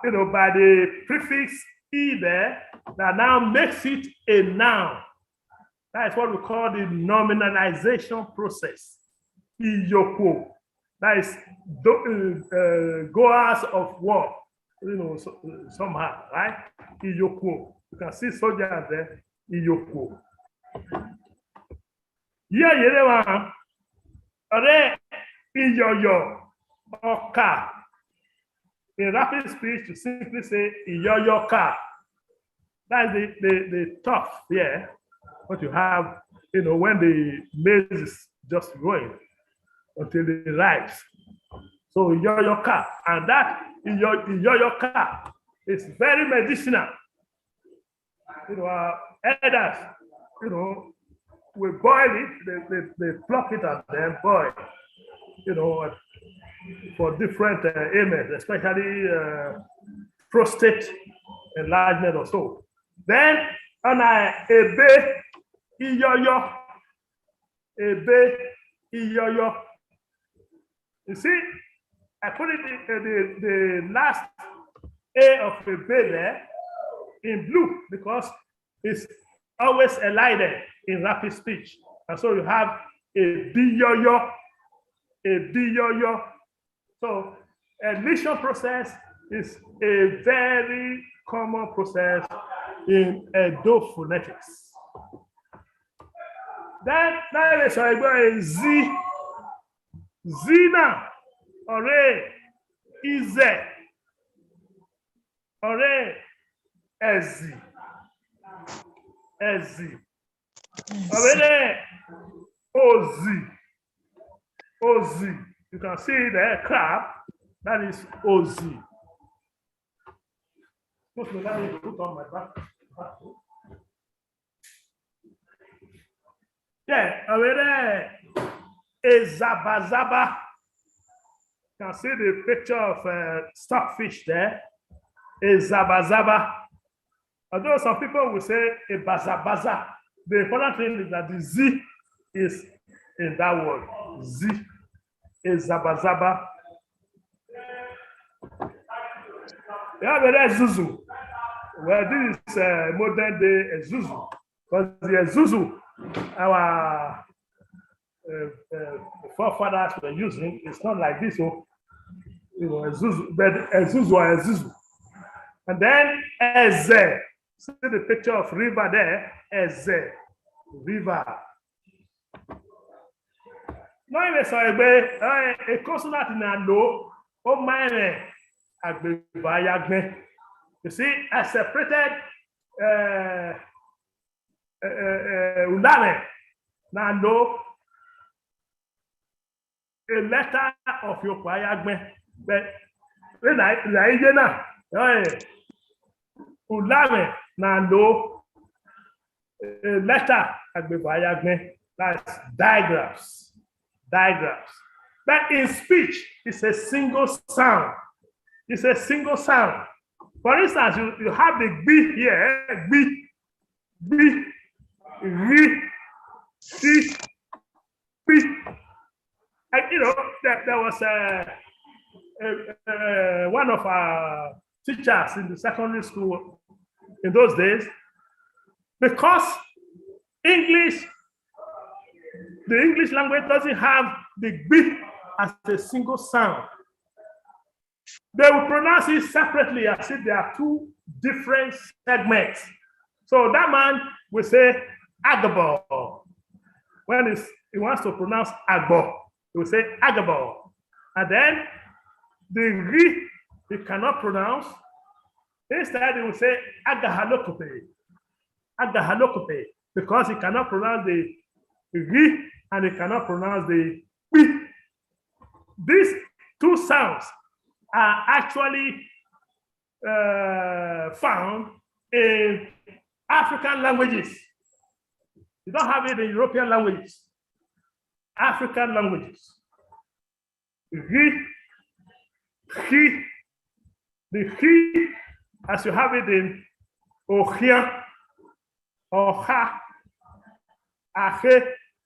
you know, by the prefix e there, that now makes it a noun. That is what we call the nominalization process. Iyokhuo. That is do, uh, uh, goers of war, you know, so, somehow, right? Iyokhuo. You can see soldiers there. Iyokhuo. Yeah, yeah, they want. Are iyọyọ ọka? In rapid speech, you simply say iyọyọ ọka. That is the, the, the top here. What you have, you know, when the maize is just growing until it ripes. So iyọyọ ọka, and that iyọ- iyọyọ ọka is very medicinal. You know, our elders, you know, we boil it, they, they, they pluck it and then boil, you know, for different uh, ailments, especially uh, prostate enlargement or so. Then, and I ebe iyọyọ, ebe iyọyọ. You see, I put it in the, the last A of ebe there in blue because it's always elided in rapid speech. And so you have ebiyoyo, ebiyoyo. So elision process is a very common process in Edo phonetics. Then, now let's go zi. Zi na, ọre izẹ, ọre ẹzi, ẹzi, ọre ozi, ozi. You can see the crab, that is ozi. Excuse me, let me put on my back. Yeah, ọre ezabazaba. You can see the picture of uh, stockfish there. Ezabazaba. Although some people will say ebazabaza, the important thing is that the Z is in that word. Z. Ezabazaba. Yeah, but that's Zuzu. Well, this is uh, modern day Ezuzu. Because the Ezuzu, our uh, uh, forefathers were using, it's not like this. So, you know, Ezuzu, but Ezuzu or Ezuzu. And then Eze, see the picture of river there, Eze, river. No, even so, egbe, eh, a consonant in a low, oh my, agbeva ya gbẹn. You see, I separated uh, uh, uh, Ulame, na lo a letter of your Kwayagbe. But when I, I, you know, eh, Ulame, na lo a letter, agbeva ya gbẹn. That's digraphs. Digraphs. But in speech, it's a single sound. It's a single sound. For instance, you, you have the gbi here, eh, gbi, gbi, ghi, si, gbi. And, you know, there, there was uh, uh, uh, one of our teachers in the secondary school in those days, because English, the English language doesn't have the gbi as a single sound. They will pronounce it separately as if they are two different segments. So that man will say agbo. When he's, he wants to pronounce agbo, he will say agbo. And then the ghi, he cannot pronounce. Instead, he will say agahalokope, agahalokope, because he cannot pronounce the ghi and he cannot pronounce the gbi. These two sounds are actually uh, found in African languages. You don't have it in European languages. African languages. Ghi, ghi, the ghi, as you have it in Ohia, Oha, Ahe,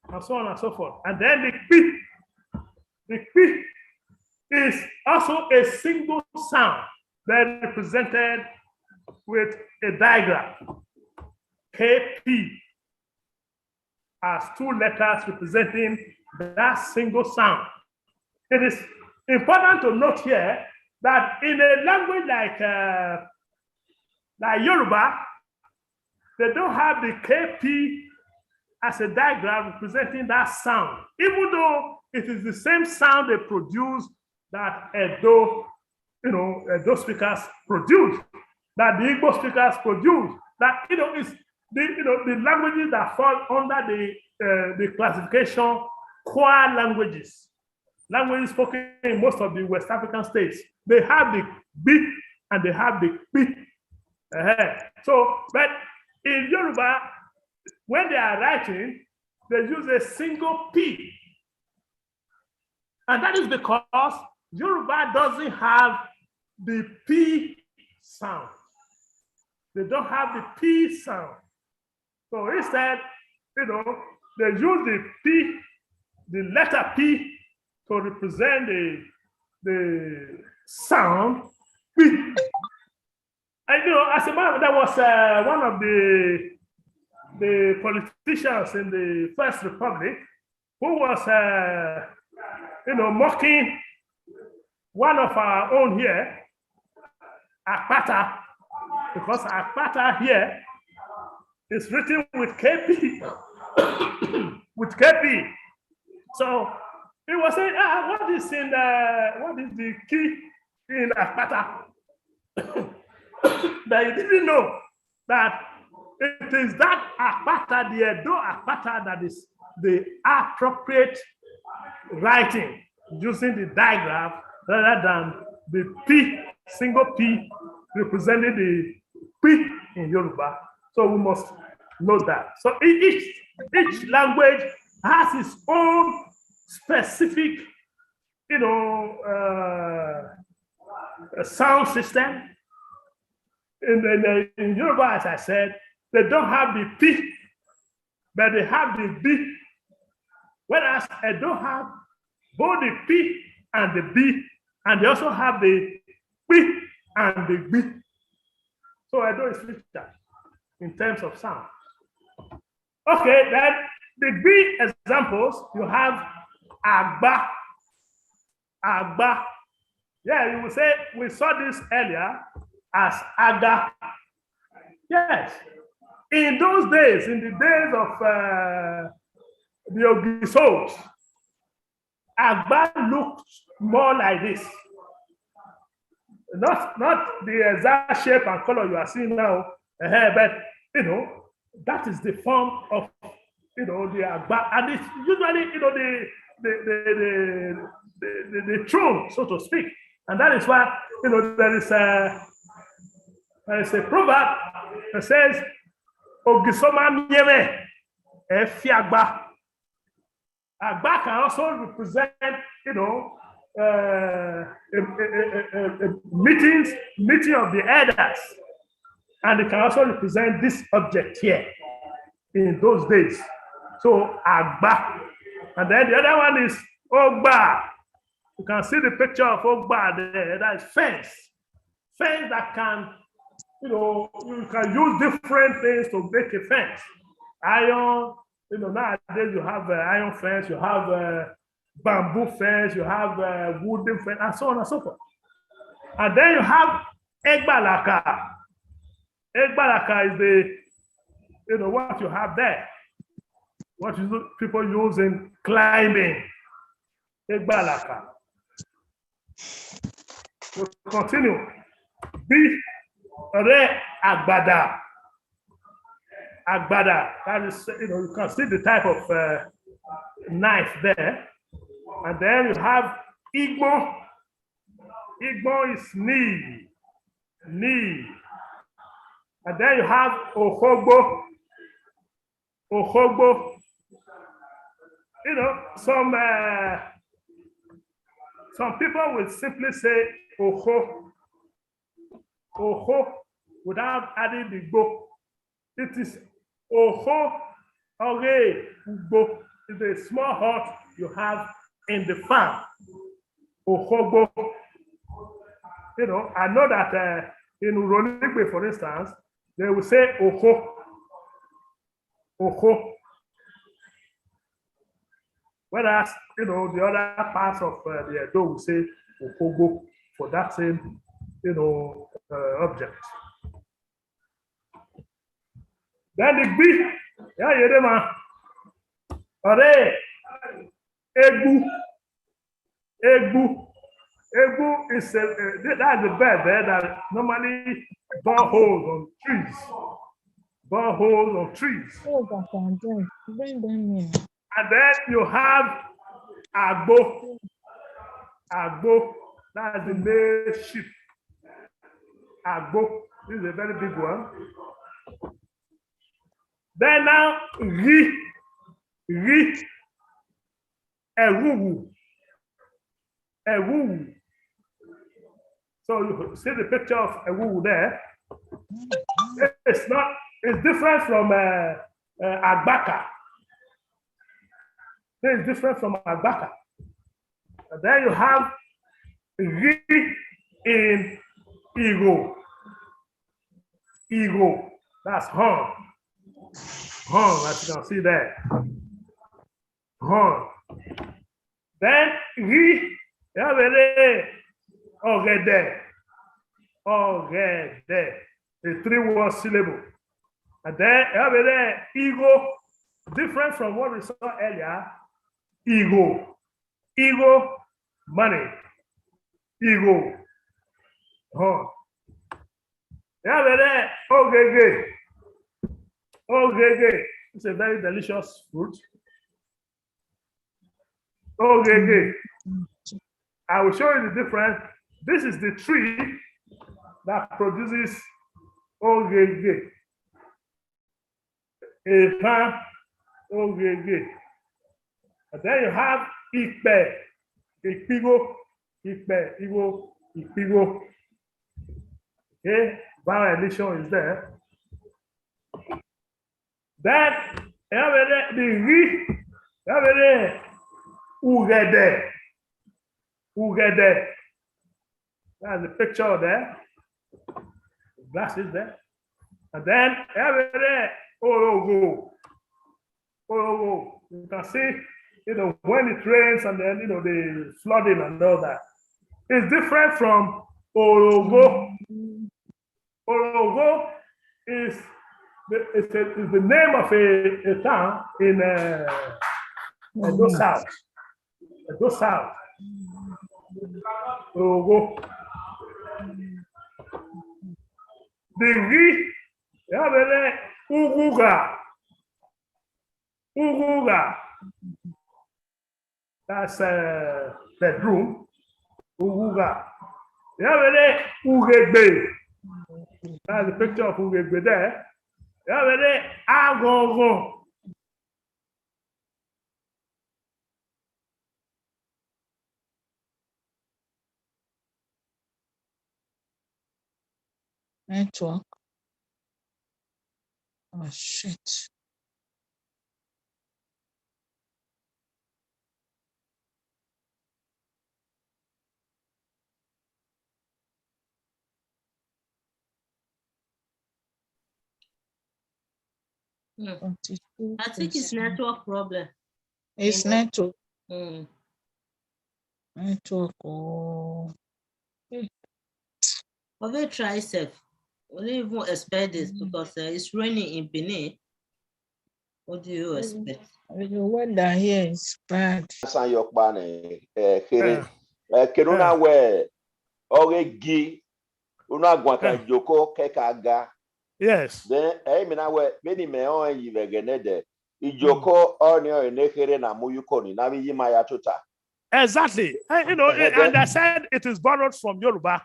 and so on and so forth. And then the kpi, the kpi is also a single sound, but represented with a digraph. K P as two letters representing that single sound. It is important to note here that in a language like uh, like Yoruba, they don't have the K P as a digraph representing that sound, even though it is the same sound they produce that Edo, you know, Edo speakers produce, that the Igbo speakers produce, that, you know, it's the, you know, the languages that fall under the uh, the classification core languages, languages spoken in most of the West African states. They have the gbi and they have the kpi. Uh-huh. So, but in Yoruba, when they are writing, they use a single P. And that is because Yoruba doesn't have the P sound. They don't have the P sound. So instead, you know, they use the P, the letter P, to represent the, the sound P. And you know, as a man, there was uh, one of the the politicians in the First Republic who was, uh, you know, mocking one of our own here, Akpata, because Akpata here is written with K P, with K P. So he was saying, ah, what is in the, what is the key in Akpata? But he didn't know that it is that Akpata, the Edo Akpata, that is the appropriate writing using the digraph rather than the P, single P, representing the P in Yoruba. So we must know that. So e- each, each language has its own specific, you know, uh, sound system. In, in, in Yoruba, as I said, they don't have the P, but they have the B. Whereas Edo have both the P and the B, and they also have the P and the B. So Edo is richer in terms of sound. Okay, then the big examples, you have agba, agba. Yeah, you will say, we saw this earlier as aga. Yes. In those days, in the days of uh, the Ogisos, agba looked more like this. Not, not the exact shape and color you are seeing now, uh, but, you know, that is the form of, you know, the agba, and it's usually, you know, the the the the, the, the, the throne, so to speak. And that is why, you know, there is a there is a proverb that says, "Ogiso ma miẹn mwẹ, ẹ fi agba." Agba can also represent, you know, uh, a, a, a, a, a meetings, meeting of the elders, and it can also represent this object here in those days. So agba, and then the other one is ogba. You can see the picture of ogba there. That is fence, fence that can, you know, you can use different things to make a fence. Iron, you know, nowadays you have uh, iron fence, you have uh, bamboo fence, you have uh, wooden fence, and so on and so forth. And then you have egbalaka. Egbalaka is the, you know, what you have there, what you, people use in climbing. Egbalaka. We'll continue. B, re agbada. Agbada. That is, you know, you can see the type of uh, knife there. And then you have igbo. Igbo is knee. Knee. And then you have okhogbo. Okhogbo. You know, some uh, some people will simply say okho, okho, without adding the gbo. It is okho, oghe, ugbo. It's a small hut you have in the farm. Okhogbo. You know, I know that uh, in Uronigbe, for instance, they will say okho. Okho. Whereas, you know, the other parts of uh, the Edo will say okhogbo for that same, you know, uh, object. Then the B, yeah, you know, ore, egbu, egbu, egbu is a, uh, that's the verb eh, that normally bore holes on trees. Bore holes on trees. Oh, Doctor Andrew, bring them in. And then you have agbo. Agbo, that's the male sheep. Agbo, this is a very big one. Then now, ghi, ghi, ẹwuwu, ẹwuwu. So you see the picture of ẹwuwu there. It's not, it's different from uh, uh, agbaka. It's different from agbaka. And then you have ghi in igho. Igho. That's horn. Horn, as you can see there. Horn. Then ghi, yeah, very ọ̀gẹ̀dẹ̀. Ọ̀gẹ̀dẹ̀. A three word syllable. And then yeah, very igho, different from what we saw earlier. Igho. Igho, money. Igho. Huh. Yeah, very ogheghe. Ogheghe. It's a very delicious fruit. Ogheghe. I will show you the difference. This is the tree that produces ogheghe. Ehan, ogheghe. And then you have ikpẹ, ikpigho, ikpẹ, igho, ikpigho. Okay, vowel elation is there. Then, ẹ vbe rẹ the ghi, ẹ vbe rẹ ughẹdẹ, ughẹdẹ. That's the picture there. The glass is there. And then, ẹ vbe rre Orogho. Orogho, you can see, you know, when it rains and then, you know, the flooding and all that. It's different from Orogho. Orogho is the, is the, is the name of a, a town in uh, Edo South. Edo South. Orogho. The Ri, ẹ vbe rre Ughugha. Ughugha. That's uh, bedroom. Ughugha. Ẹ vbe rre Ughegbe. That's the picture of Ughegbe there. Ẹ vbe rre Aghọnghọn. Network. Oh shit. Hmm. Twenty-two I think it's percent. Network problem. It's network. Mm. Network. Oh. Of a try self. We don't even expect this because uh, it's raining in Benin. What do you expect? The weather here is bad. San yọ kpa nẹ, eh, khere. Eh, kere una wẹ, ọghe gi, una guan kan joko kẹka ga. Yes. Then, eh, mi na wẹ, vbene mẹ ọnrẹn yi vbe ẹghẹ nẹdẹ, ijoko ọnii ọre ne khere na mu yuko ni, na vbe yi ma ya tota. Exactly. Eh, you know, eh, and I said it is borrowed from Yoruba.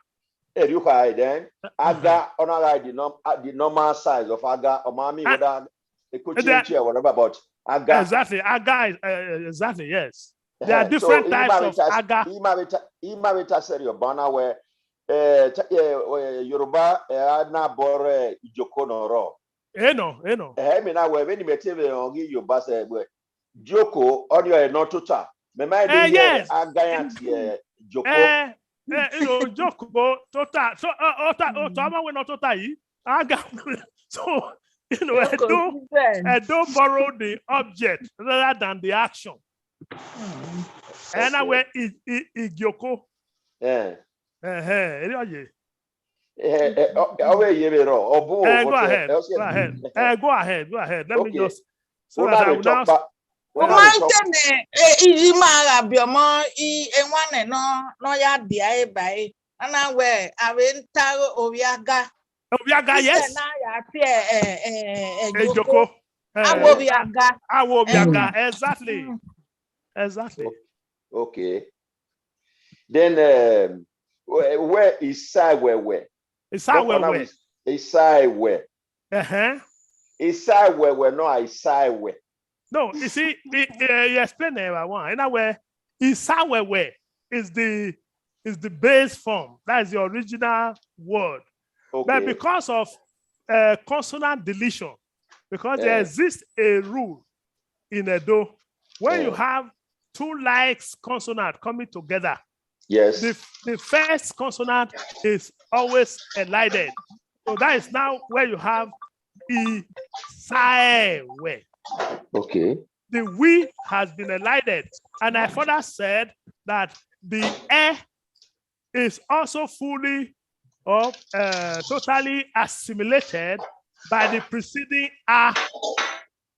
Erriọ kha then, aga, ọ na gha the, norm, uh, the normal size of aga, ọ ma mean whether they could change or whatever, but aga. Exactly. Aga is, uh, exactly, yes. There are different types of aga. Ima beta, ima beta seri ọbana wẹ, eh, Yoruba, eh, a na bọrọ ijoko nọ rọ. Eno, eno. Eh, mi na wẹ, vbene mẹ te vbe ọghe Yoruba sẹ wẹ, joko, ọnii ọre nọ tota. Mẹ ma Eh, yes. Aga yan tie joko. Eh, eh, you know, joko, tota, so, uh, ota, ota, ama wẹ nọ tota yi. Aga, so, you know, Edo, Edo borrowed the object rather than the action. And I where i, i, i joko. Eh. Eh, eh, eri oye. Eh, eh, ọ, ọ vbe ye vbe rọ, ọ bu Eh, go ahead, go ahead. Eh, go ahead, go ahead. Let me Okay. just, so Una that I vbe will now chọkpa, U una vbe ma chọkpa. tene, eh, iyi ma gha biẹ ọmọ, i, ewanẹ nọ, nọ ya dia eba e. Ana wẹ, a vbe ta ovbi aga. Ovbi aga, Iṣẹ yes. na ya tie, eh, eh, eh, Ejoko. Ejoko. Eh, Awo ovbi aga. Awo ovbi Eh. aga, exactly. Mm. Exactly. Okay. Then, um, where, where is Isaiwewe? Isaiwewe. Isaiwe. Uh-huh. Isaiwewe, no, Isaiwe. No, you see, he, he, he explained it by one. In a way, Isaiwewe is the, is the base form. That is the original word. Okay. But because of uh, consonant deletion, because there Eh. exists a rule in Edo, when you Eh. have two like consonant coming together, Yes. the, the first consonant is always elided. So that is now where you have Isaewe. Okay. The we has been elided. And I further said that the e is also fully or uh, totally assimilated by the preceding a.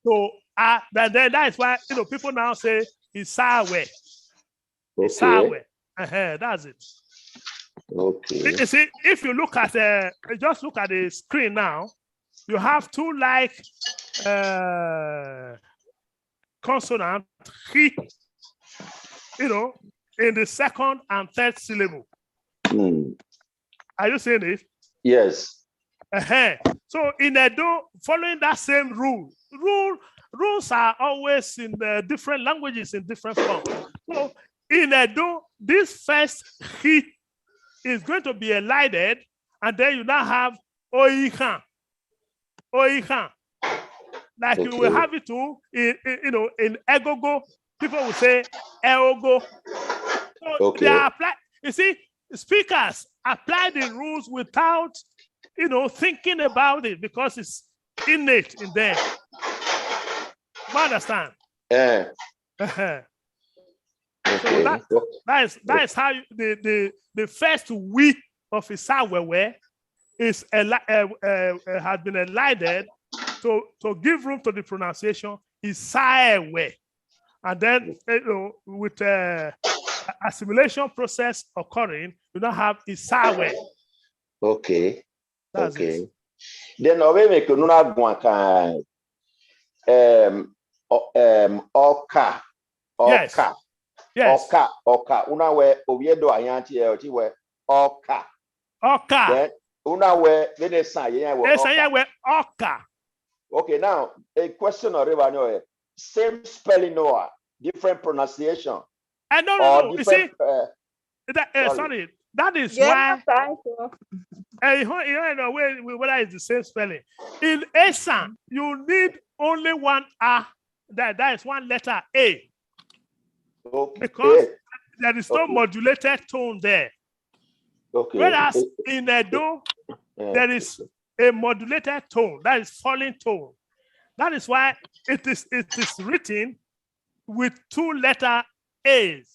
So uh, that, that, that is why, you know, people now say Isawe. Okay. Isawe. Uh-huh, that's it. Okay. You see, if you look at uh, just look at the screen now, you have two like uh, consonant, he, you know, in the second and third syllable. Mm. Are you seeing it? Yes. Uh-huh. So in Edo, following that same rule, rule rules are always in uh, different languages in different forms. So in Edo, this first he is going to be elided, and then you now have oihan. Oihan. Like okay. you will have it too, in, in, you know, in Egogo, people will say Eogo. So okay. they apply, you see, speakers apply the rules without you know, thinking about it because it's innate in them. You understand? Eh, Uh-huh. So okay. that, that is that is how you, the, the the first we of Isawewe is eli- uh, uh, uh, has been elided to to give room to the pronunciation Isaewe, and then, you know, with uh, assimilation process occurring, you now have Isawe. Okay. That's Okay. It. Then ọ vbe mwẹ ke unu na guan kan um, ọ- um, ọka. Yes. Ọka. Yes. Ọka. Ọka. Unu na wẹ ovbi Ẹdo a yan tie, ọ tie wẹ ọka. Ọka. Then unu na wẹ vbene esan ye yan wẹ Esan ọka. Yan wẹ ọka. Okay, now a question or whatever, no, eh, same spelling or different pronunciation I no, no, or no. You see, different. Uh, that, uh, sorry. Sorry. That is Yeah, why. that's all. Uh, you know, you know, whether it's the same spelling. In Esan, you need only one A. That, that is one letter A. Okay. Because Eh, there is no okay. Modulated tone there. Okay. Whereas Eh, in Edo, eh, there is a modulated tone, that is falling tone. That is why it is it is written with two letter A's.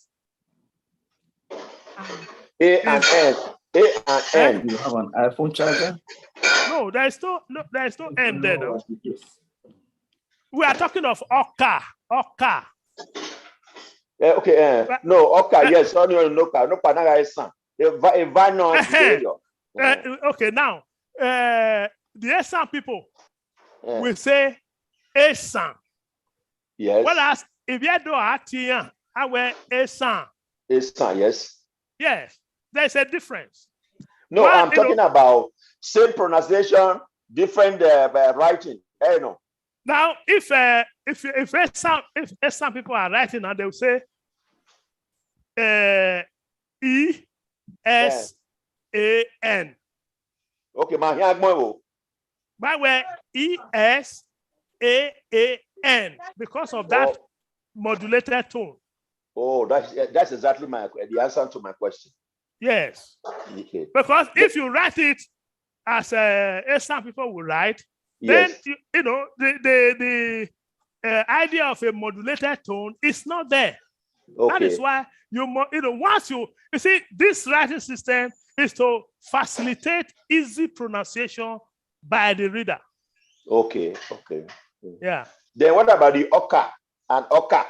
A and N. A and N. You have an iPhone charger? No, there is no, no there is no N there. No. Yes. We are talking of Oka, Oka. Eh, okay. Eh, no. Okay. Yes. Oh, no, no, no, no, no, Esan. A va- a va- no, Eh, no. Uh, okay, now uh, the Esan people Eh, will say Esan. yes. Whereas if you do Atiyan, I wear Esan. Esan. Yes. Yes, there's a difference. No, Well, I'm you know- talking about same pronunciation, different uh, uh, writing. Eh, no. Now, if uh, if if Esan if Esan people are writing and they will say uh, E S A N, Okay, ma hia gbọn o. by where E S A A N because of that Oh. Modulated tone. Oh, that's that's exactly my the answer to my question. Yes, Okay. Because if you write it as uh, Esan people will write, then Yes. you, you know the the the uh, idea of a modulated tone is not there. That is Okay. Why you mo- you know once you you see this writing system is to facilitate easy pronunciation by the reader. Okay. Okay. Yeah. Then what about the oka and oka?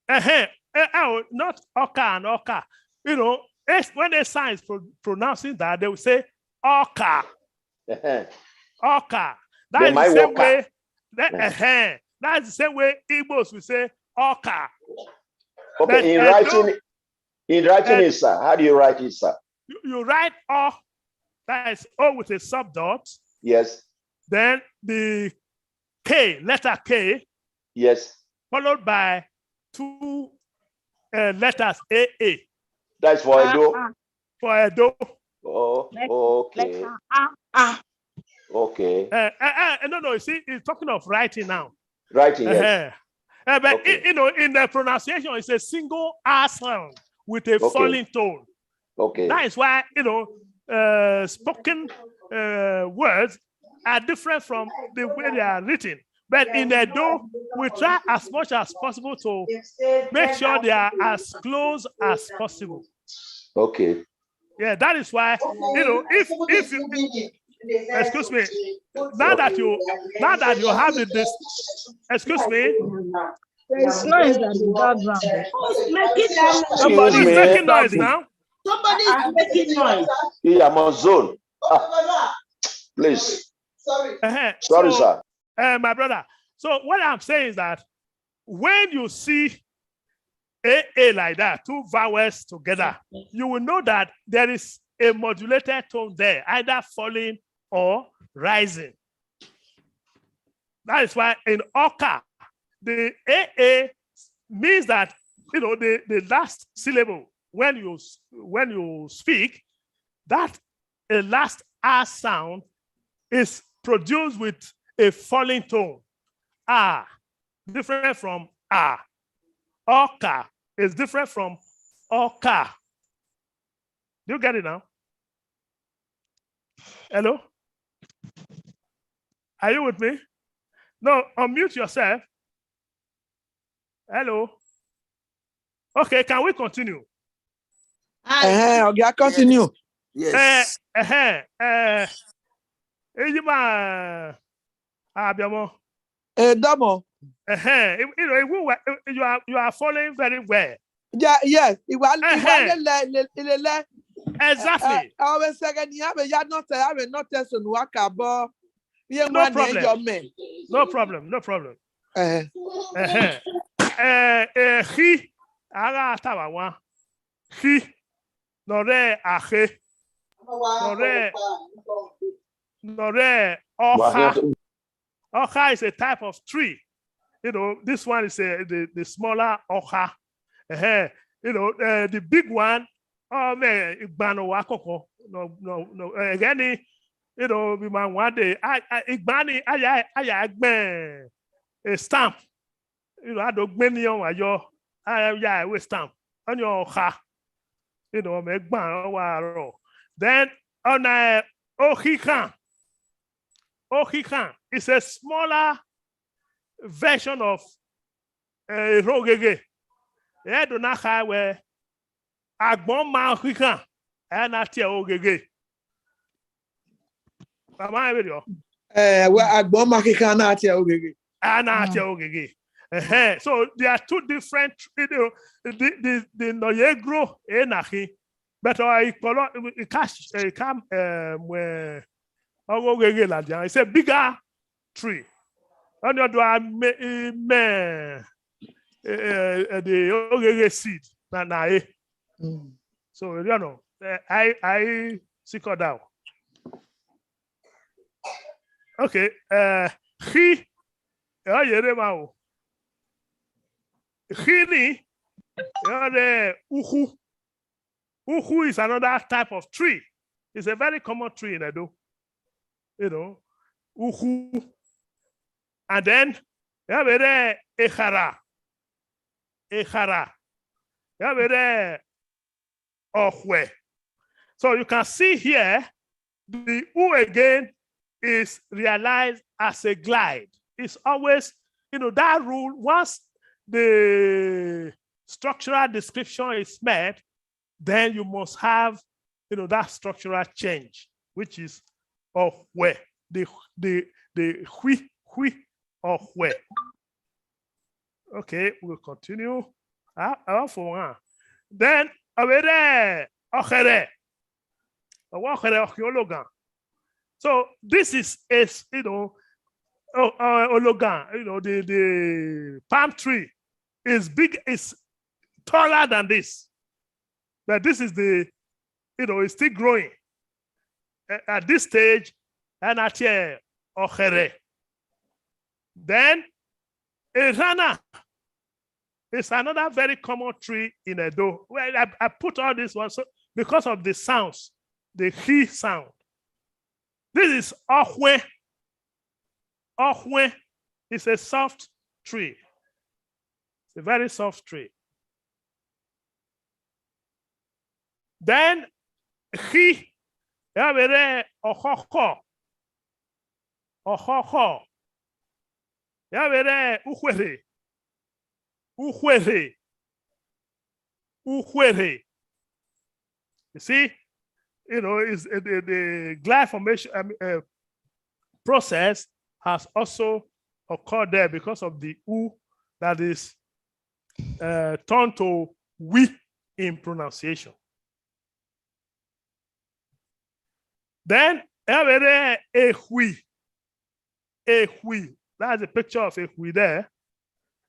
Uh-huh. Eh, oh, not oka and oka. You know, it's, when a sign is pro- pronouncing that, they will say oka, Uh-huh. oka. That They is the might same walk way. That, Yeah. Uh-huh. That's the same way Igbos will say oka. Okay. But In Edo- writing, in writing Uh, is sir. How do you write it, sir? You, you write O, that is O with a sub dot. Yes. Then the K, letter K, Yes. Followed by two uh, letters A A. That's for Ah, Edo. ah, For Edo. Oh, Let- okay. letter A, ah. Okay. Uh, uh, uh, no, no, you see, he's talking of writing now. Writing, yes. Uh-huh. Uh, but, Okay. you know, in the pronunciation, it's a single R sound with a Okay. Falling tone. Okay. That is why, you know, uh, spoken uh, words are different from the way they are written. But in Edo, we try as much as possible to make sure they are as close as possible. Okay. Yeah, that is why, you know, if if you excuse me, now that you now that you have it this excuse me, There is noise at the background. Somebody is Excuse me. Making noise now. Somebody is making noise. Yeah, I'm on zone. Ah, please. Uh-huh. Sorry, So, sir. Uh, my brother. So what I'm saying is that when you see A A like that, two vowels together, you will know that there is a modulated tone there, either falling or rising. That is why in Oka, the A A means that, you know, the, the last syllable when you s- when you speak, that a last R sound is produced with a falling tone. Ah, different from ah. Oka is different from oka. Do you get it now? Hello? Are you with me? No, unmute yourself. Hello. Okay, can we continue? Ẹhẹn, ọ ghi a continue. Yes. Eh, ẹhẹn, eh, Iyima, eh, Abiọmọ. Eh, Dọmọ. Ẹhẹn, you, you know, you, you are, you are following very well. Yeah, yes. Ìwà, ìwà Ẹhẹn. lele, lele, lele. Exactly. Eh, eh, ọ vbe sẹghẹ ne iran vbe ya nọtẹn, a vbe nọtẹn sunu wa ka bọ. Iye No wan ne problem. yọ mẹ. No problem, no problem. Ẹhẹn. Ẹhẹn. Eh, eh, khi, a gha ta vbe wan. Khi, ne ọ rre akhe, ne ọ rre, ne ọ rre ọkha. Ọkha is a type of tree. You know, this one is a, the, the smaller ọkha. Ẹhẹn. You know, uh, the big one, ọ mwẹ igban ne ọ wa kọkọ. No, no, no. Eh, ẹghẹ ni, you know, vbe ima wan dee, a, a, igban ni, a ya, a ya gbẹn, eh, stamp. You know, a do gbẹn ni ọmwa yọ, a ya ẹre stamp. Ọni ọkha. You know, mẹ gban ọ wa rrọọ. Then, ọna, eh, okhikhan. Okhikhan is a smaller version of, eh, erha ogheghe. Ẹ do na kha wẹ, agbọn ma okhikhan, ẹ na tie ẹre ogheghe. Wa ma vberriọ. Eh, wẹ agbọn ma okhikhan na tie ẹre ogheghe. A na tie ẹre ogheghe. Ẹhẹn. So there are two different, you know, the, the, the nọ ye grow, e na khin. But, uh, ikpọlọ, it can, it can, um, wẹ, ọ ghe ogheghe ladian. It's a bigger tree. Ọni ọ do a mẹ, mẹ, eh, eh, the ogheghe seed na, na e. Mm. So, you know, eh, I, I stick down. Okay, eh, khi, eh, ọ ye rre emwa o. Khi ni, eh, ọ rre ukhu. Ukhu is another type of tree. It's a very common tree in Edo. You know, ukhu. And then, ya vbe rre ekhara. Ekhara. Ya vbe rre ọkhuẹ. So you can see here, the u again is realized as a glide. It's always, you know, that rule, once the structural description is met, then you must have, you know, that structural change, which is ọkhuẹ, the, the, the khi, khi, ọkhuẹ. Okay, we'll continue. Ah, ah, for one. Then, ọ vbe rre ọkhẹrhẹ. Ọ wa ọkhẹrhẹ, ọ khian ologan. So this is a, you know, o-, uh, ologan, you know, the, the palm tree is big, is taller than this. But this is the, you know, it's still growing. A-, at this stage, a na tie ẹre ọkhẹrhẹ. Then, erhan na, it's another very common tree in Edo. Well, I, I put all these ones so, because of the sounds, the khi sound. This is ọkhuẹn. Ọkhuẹn is a soft tree. It's a very soft tree. Then, khi, ya vbe rre ọkhọkhọ. Ọkhọkhọ. Ya vbe rre ukhuerhe. Ukhuerhe. Ukhuerhe. You see, you know, is, uh, the, the glide formation, um, uh, process has also occurred there because of the u that is, uh, turned to wi in pronunciation. Then, ya vbe rre ekhue. Ekhue. That's the picture of ekhue there.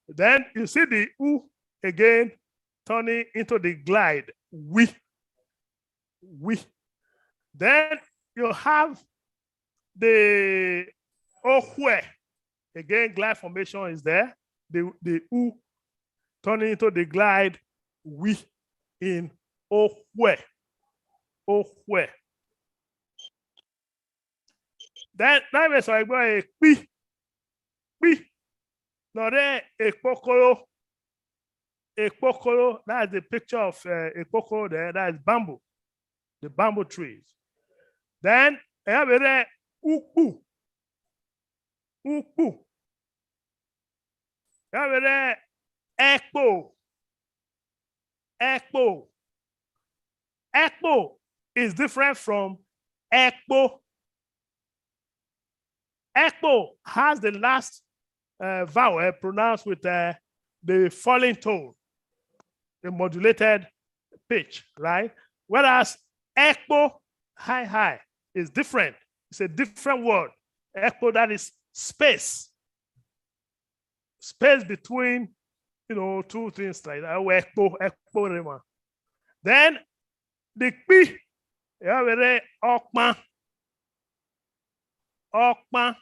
Then you see the u again turning into the glide. Wi. Wi. Then you have the okhuẹ. Again, glide formation is there. The, the u turning into the glide wi in okhuẹ. Okhuẹ. Then, na vbe sẹ egbe ọre ekpi. Ekpi. Ne ọ rre ekpokoro. Ekpokoro, that is the picture of, uh, ekpokoro there, that is bamboo. The bamboo trees. Then, ẹ vbe rre ukpu. ukpu. Ọ vbe rre ẹkpo. Ẹkpo. Ẹkpo is different from ẹkpo. Ẹkpo has the last uh, vowel pronounced with uh, the falling tone, the modulated pitch, right? Whereas ẹkpo, high, high, is different. It's a different word. Ẹkpo, that is space. Space between, you know, two things like that. Ẹkpo, ẹkpo rre ma. Then the kpi, ọ vbe rre ọkpan. Ọkpan.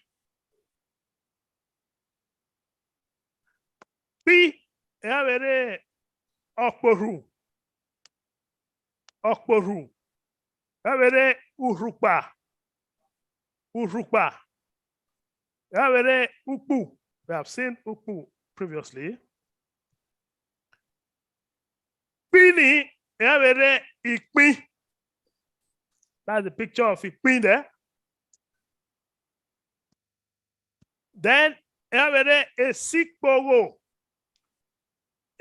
Kpi, ọ vbe rre ọkporhu. Ọkporhu. Ọ vbe rre urhukpa. Urhukpa. Ọ vbe rre ukpu. We have seen ukpu previously. Kpi ni, ọ vbe rre ikpin. That's the picture of ikpin there. Then, ọ vbe rre esikpogho.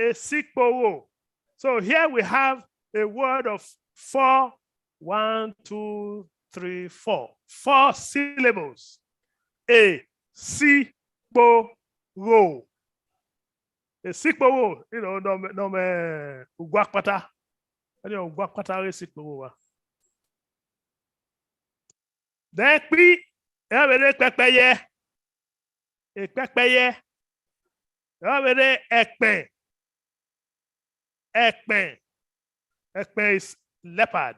Esikpogho. So here we have a word of four, one, two, three, four. Four syllables. Esikpogho. Esikpogho, you know, nọ mẹ, nọ mẹ ugu akpata. Ẹni ugu akpata ghe esikpogho wa. Then kpi, ọ vbe rre pẹpẹyẹ. Pẹpẹyẹ. Ọ vbe rre ẹkpẹn. Ẹkpẹn. Ẹkpẹn is leopard.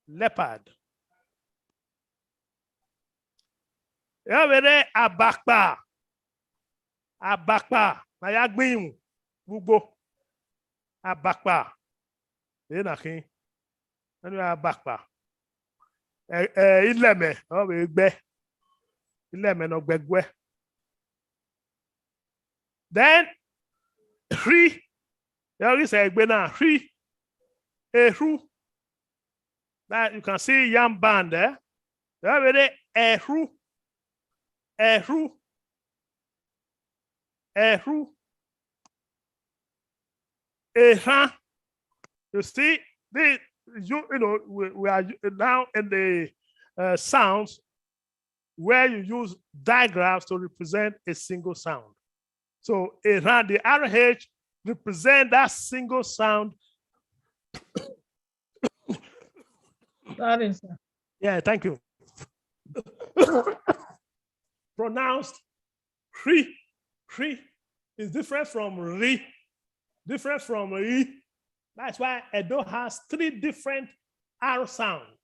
Leopard. Ọ vbe rre abakpa. Abakpa. Na ya gbinmwu vbe ugbo. Abakpa. Ena khin. Ẹni abakpa. Ẹ, ẹ, ilẹmẹ, ọ vbe gbẹ. Ilẹmẹ ne ọ gbẹ guẹ. Then, rhi. Ọ ghi sẹ egbe na, rhi. Erhu. That you can see yam band there. Ọ vbe rre ẹrhu. Ẹrhu. Ẹrhu. Erhan. You see, the, you, you know, we, we are now in the uh, sounds where you use digraphs to represent a single sound. So erhan, the R H represent that single sound. Sorry, sir. Yeah, thank you. Pronounced rhi. Rhi is different from ri, different from ri. That's why Edo has three different R sounds.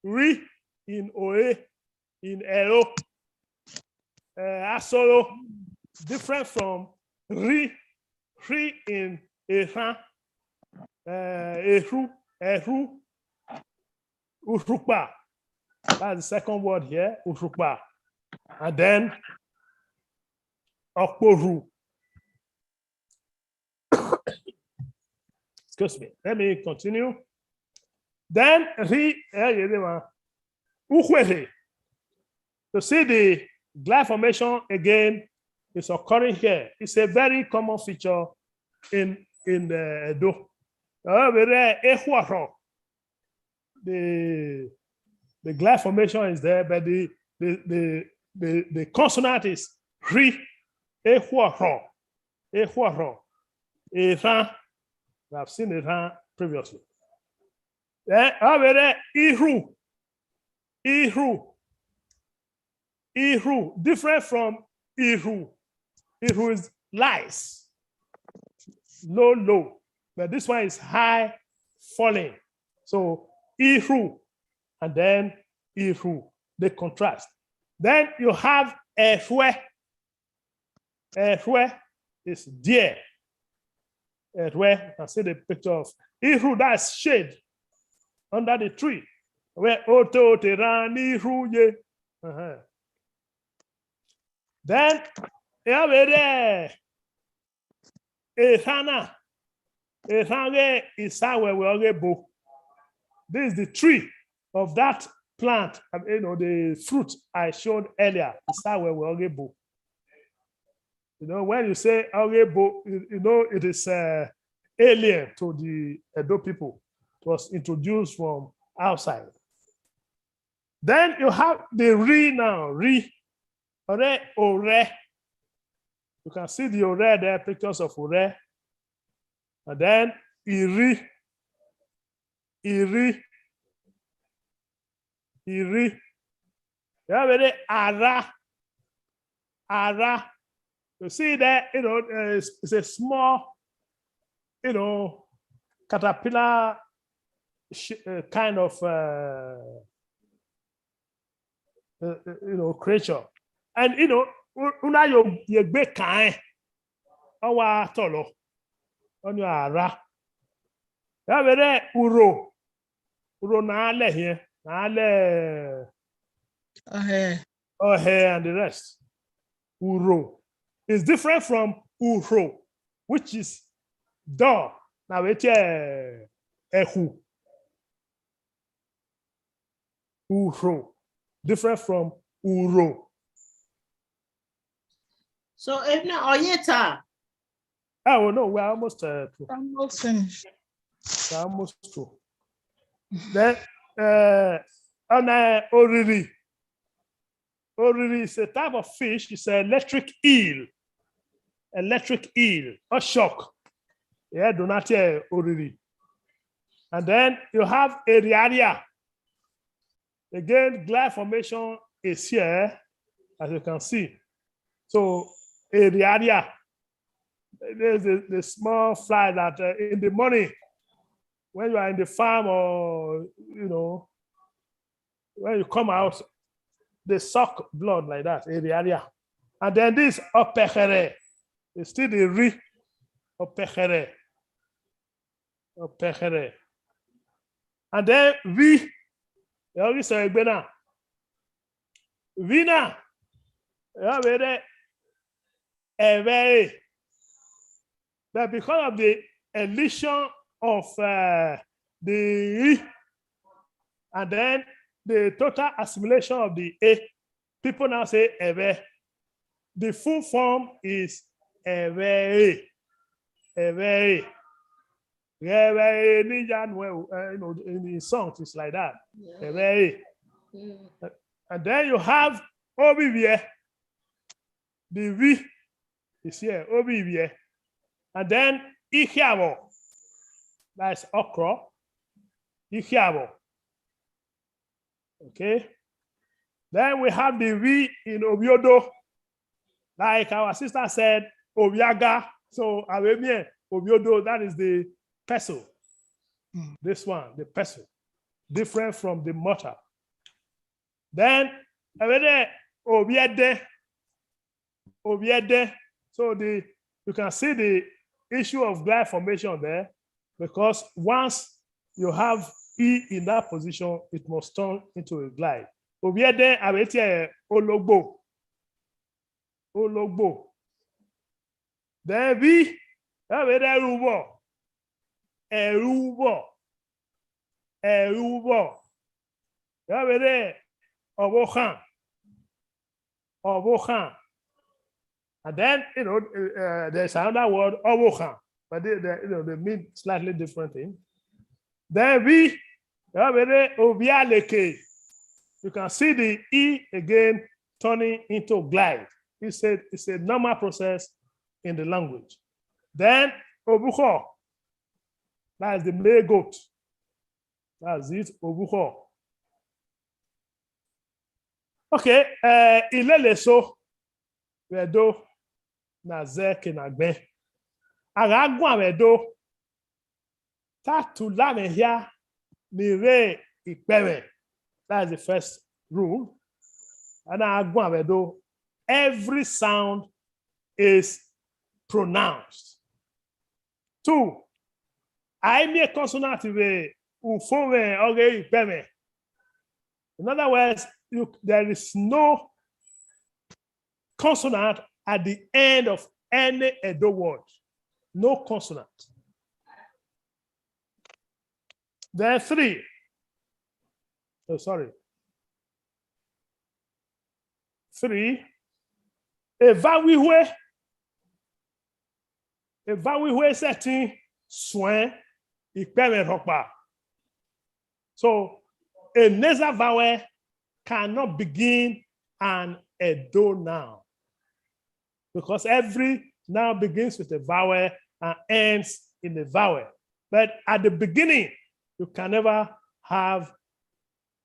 Ri in Oe, in Ero, uh, Asoro, different from ri, ri in Erhan, uh, Erhu, Erhu, Urhukpa. That's the second word here, Urhukpa. And then Okporu. Excuse me. Let me continue. Then he, eh, yeah, they were, Ukwere. You see the glide formation again is occurring here. It's a very common feature in, in the Edo. Uh, we read Ekhuoro. The, the glide formation is there, but the, the, the, the, the consonant is ri, Ekhuoro, Ekhuoro, Erhan. We have seen Erhan previously. Then, ọ vbe rre Iru, Iru, Iru, different from Iru. Iru is lies, low, low. But this one is high, falling. So Iru and then Iru, they contrast. Then you have Ehwe. Ehwe is deer. Ehwe, you can see the picture of Iru, that's shade under the tree. Where ote ote ran Iru ye. Uh-huh. Then, ọ vbe rre Erhan na, Erhan ghe isa wẹwẹ ọ ghe ebo. This is the tree of that plant, um, you know, the fruit I showed earlier, is that we we ogebo. You know, when you say ogebo, you, you know, it is, uh, alien to the Edo people. It was introduced from outside. Then you have the ri now, ri. Ore, ore. You can see the ore there, pictures of ore. And then iri, iri, iri. You have any ara, ara. You see that, you know, uh, it's, it's a small, you know, caterpillar sh- uh, kind of, uh, uh, uh, you know, creature. And, you know, u- una yo ye gbe kan, ọ wa tọlọ, ọ ni ara. Ya vbe rẹ uro, uro na lẹ hiẹn, na lẹ Ọhẹ. Ọhẹ and the rest. Uro is different from uro, which is door. Na vbe tie ẹkhu. Uro, different from uro. So, if not, Oyeta. Oh, no, we're almost, uh, through. Almost finished. We're almost through. Then, uh, on, uh, oriri. Oriri is a type of fish. It's an electric eel. Electric eel. Or shock. Yeah, do not hear oriri. And then you have eriaria. Again, glide formation is here, as you can see. So, eriaria, there's the, the small fly that, uh, in the morning, when you are in the farm or, you know, when you come out, they suck blood like that, eriaria. And then this opekhere, it's still the ri, opekhere. Opekhere. And then vi, ẹ ọ ghi sẹ egbe na. Vi na, ẹ ọ vbe rẹ ẹvbo ẹre. But because of the elision of, uh, the e, and then the total assimilation of the e, people now say ẹvbo. The full form is ẹvbo ẹre. Ẹvbo ẹre. Ghẹ vbe ẹre ne I ya nuẹn o, uh, you know, in his songs, it's like that. Yeah. Ẹvbo ẹre. Mm. And then you have ovbi ivbiẹ. The vi is here, ovbi ivbiẹ. And then ikhiavọ, that's okra. Ikhiavọ. Okay. Then we have the vi in ovbiodo. Like our sister said, ovbiaga. So, avbe miẹn ovbiodo, that is the pestle. Mm. This one, the pestle. Different from the mortar. Then, avbe ovbiẹdẹn. Ovbiẹdẹn. So the, you can see the issue of glide formation there, because once you have e in that position, it must turn into a glide. Ovbiẹdẹn, avbe tie ologbo. Ologbo. Then vi, avbe rẹ ẹruvbọ. Ẹruvbọ. Ẹruvbọ. Avbe rẹ ọvbokhan. Ọvbokhan. And then, you know, uh, there's another word, ọvbokhan, but they, they, you know, they mean slightly different thing. Then vi, avbe rẹ ovbialeke. You can see the e again turning into glide. It's a, it's a normal process in the language. Then, obukhọ, that is the male goat. That's it, obukhọ. Okay, uh, ilele eso vbe Ẹdo na zẹ ke na gbẹn. A gha guan vbe Ẹdo, te a tula mwẹ hia ni rre ikpẹmwẹ. That's the first rule. A na guan vbe Ẹdo, every sound is pronounced. Two, a i miẹn consonant vbe ufomwẹ ọghe ikpẹmwẹ. In other words, you, there is no consonant at the end of any Edo word. No consonant. Then three. Oh, sorry. three, eva vbe ihue, eva vbe ihue sẹtin suẹn ikpẹmwẹ rhọkpa. So, a nasal vowel cannot begin an Edo noun, because every noun begins with a vowel and ends in a vowel. But at the beginning, you can never have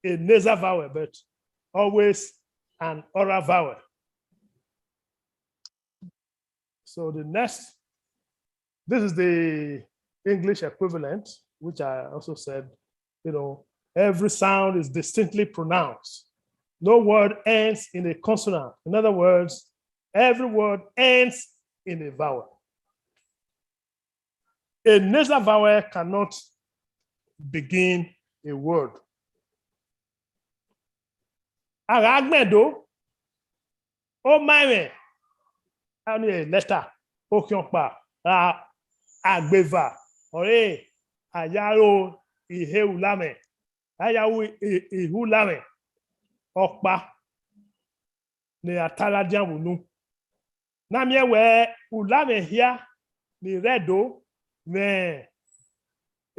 a nasal vowel, but always an oral vowel. So the next, this is the English equivalent, which I also said, you know, every sound is distinctly pronounced. No word ends in a consonant. In other words, every word ends in a vowel. A nasal vowel cannot begin a word. A gha gbẹn do, ọ ma ẹmwẹ, a ni lẹta, okhiọkpa, ra agbeva, ọre a ya ro ihe ulamwẹ, a ya ru i- ihe ulamwẹ ọkpa ne a ta ladian vbe unu. Na miẹn wẹẹ ulamwẹ hia ni rre Ẹdo mwẹ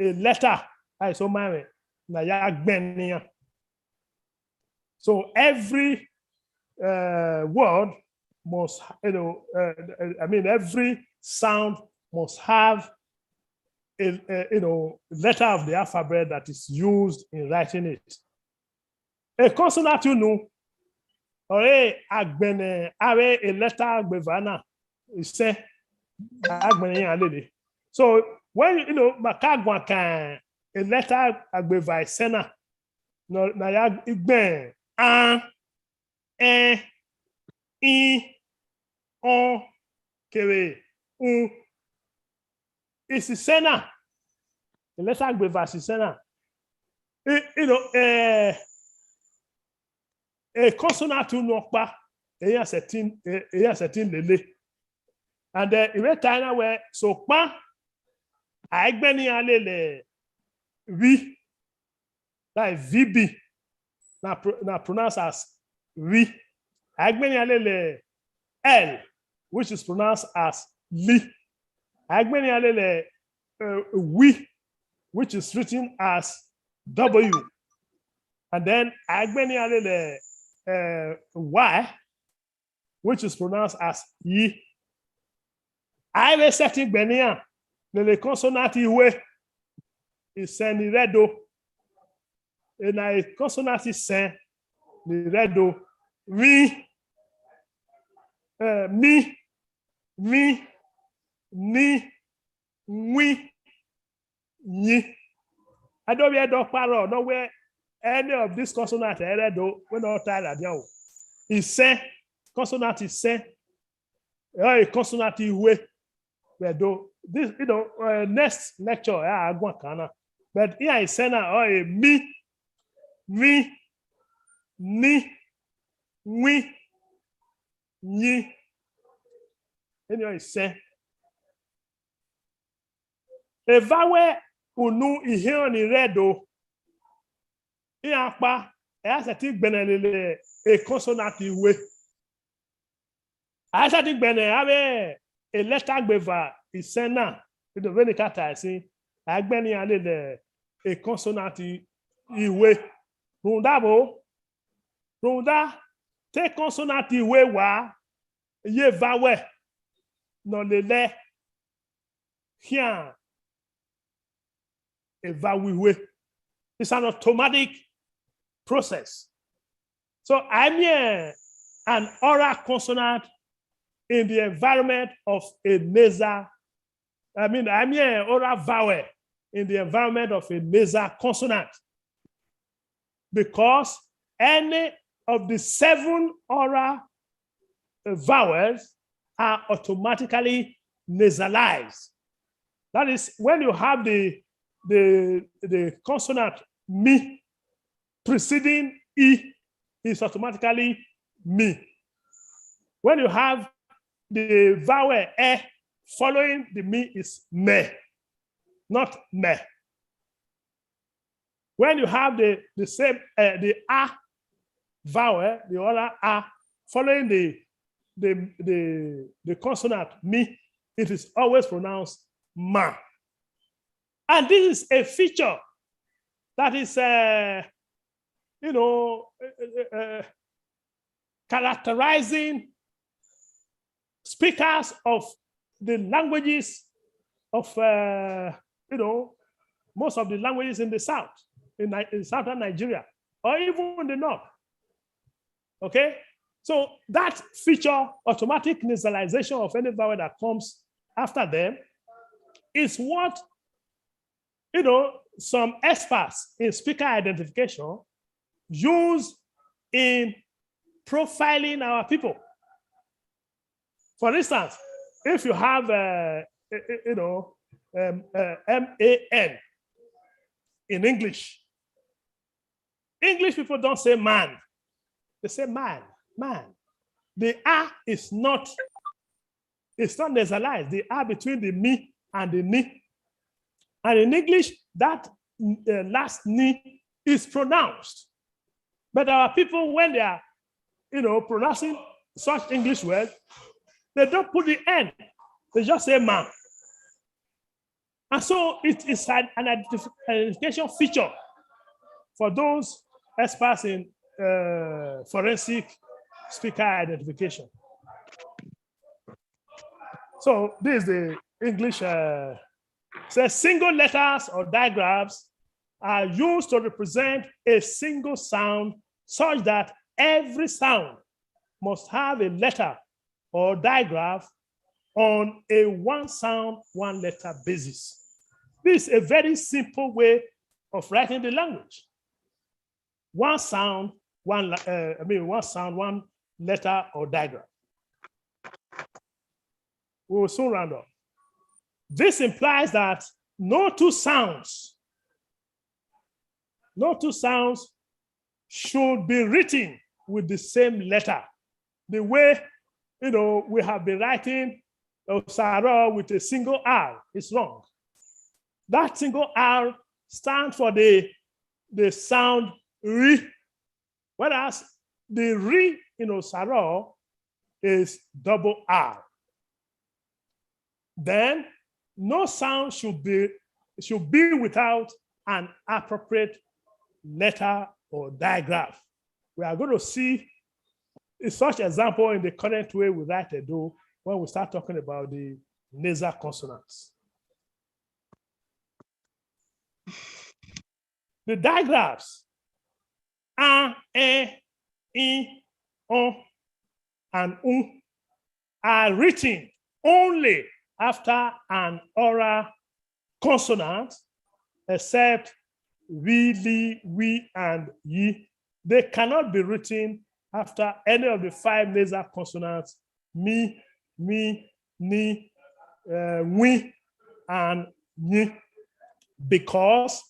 a lẹta, a i sẹ ọ ma ẹmwẹ ne a ya gbẹn ne iran. So every uh, word must, you know, uh, I mean, every sound must have a, a, you know, letter of the alphabet that is used in writing it. A consonant unu, ọre agbẹnnẹ avbe a lẹta agbeva na, isẹn, agbẹnnẹ iran lele. So when, you know, ma ka guan kan a lẹta agbeva isẹn na, nọ- ne a ya gbẹn an, ẹn, in, ọn, kevbe un. Isisẹn na, a lẹta agbeva isisẹn na, i- you know, eh, a consonant unu ọkpa, iran sẹtin, iran sẹtin lele. And then I vbe tae na wẹẹ, sokpan, a i gbẹn ne iran lele vbi, like V B, na pro- na pronounce as vbi. A i gbẹn ne iran lele L, which is pronounced as li. A i gbẹn ne iran lele uh, wi, which is written as W. And then a i gbẹn ne iran lele uh, Y, which is pronounced as yi. A i vbe sẹtin gbẹn ne iran lele consonant ihue, isẹn ni rre Ẹdo. Ena consonant isẹn ni rre Ẹdo, vbi, eh, mi, vbi, ni, wi, yin. A do vbe Ẹdo ọkpa rrọọ, ne ọ wẹ any of these consonant ẹre Ẹdo, wẹ ne ọ ta ladian o. Isẹn, consonant isẹn, ọre consonant ihue vbe Ẹdo. This, you know, uh, next lecture, a guan kan na. But iran isẹn na, ọre mi, vbi, ni, wi, yin. Eni ọre isẹn. Eva wẹ unu ihiọn ni rre Ẹdo, iran ọkpa, ẹ i sẹtin gbẹnnẹ lele a consonant ihue. A i sẹtin gbẹnnẹ avbe a lẹta agbeva isẹn na, vbene I ka tae sin, a i gbẹnnẹ iran lele a consonant ihue. Rhunmwuda vbo? Rhunmwuda te a consonant ihue wa ye vowel ne ọ lele khian eva vbe ihue. It's an automatic process. So a i miẹn an oral consonant in the environment of a nasal, I mean, a i miẹn oral vowel in the environment of a nasal consonant, because any of the seven oral uh, vowels are automatically nasalized. That is, when you have the, the, the consonant mi preceding i, it's automatically mi. When you have the vowel e following the mi, is me, not me. When you have the, the same, uh, the a vowel, the oral a following the, the, the, the consonant mi, it is always pronounced ma. And this is a feature that is, uh, you know, uh, uh, uh, characterizing speakers of the languages of, uh, you know, most of the languages in the South, in, Ni- in southern Nigeria, or even in the North. Okay? So that feature, automatic nasalization of any vowel that comes after them, is what, you know, some experts in speaker identification use in profiling our people. For instance, if you have, uh, y- y- you know, um, uh, M A N in English, English people don't say man. They say man, man. The A is not, it's not nasalized. The A between the mi and the ni. And in English, that uh, last ni is pronounced. But our people, when they are, you know, pronouncing such English words, they don't put the N. They just say man. And so it is an, an identif- identification feature for those experts in uh, forensic speaker identification. So this is the English. Uh, says single letters or digraphs are used to represent a single sound, such that every sound must have a letter or digraph on a one sound, one letter basis. This is a very simple way of writing the language. One sound, one, uh, I mean, one sound, one letter or digraph. We will soon round up. This implies that no two sounds, no two sounds should be written with the same letter. The way, you know, we have been writing Osaro with a single R is wrong. That single R stands for the, the sound ri, whereas the ri in Osaro is double R. Then no sound should be should be without an appropriate letter or digraph. We are going to see such example in the current way we write Edo when we start talking about the nasal consonants. The digraphs a, e, i, o, and u are written only after an oral consonant, except wi, li, wi, and yi. They cannot be written after any of the five nasal consonants, mi, wi, ni, uh, wi, and yi, because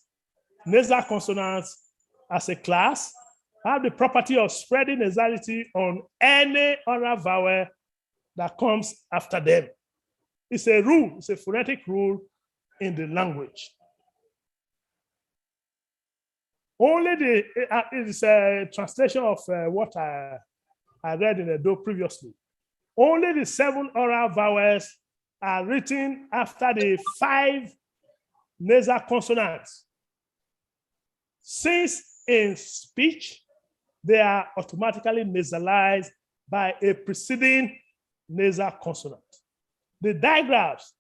nasal consonants as a class have the property of spreading nasality on any oral vowel that comes after them. It's a rule, it's a phonetic rule in the language. Only the, uh, it's a translation of uh, what I, I read in Edo previously. Only the seven oral vowels are written after the five nasal consonants. Since in speech, they are automatically nasalized by a preceding nasal consonant. The digraphs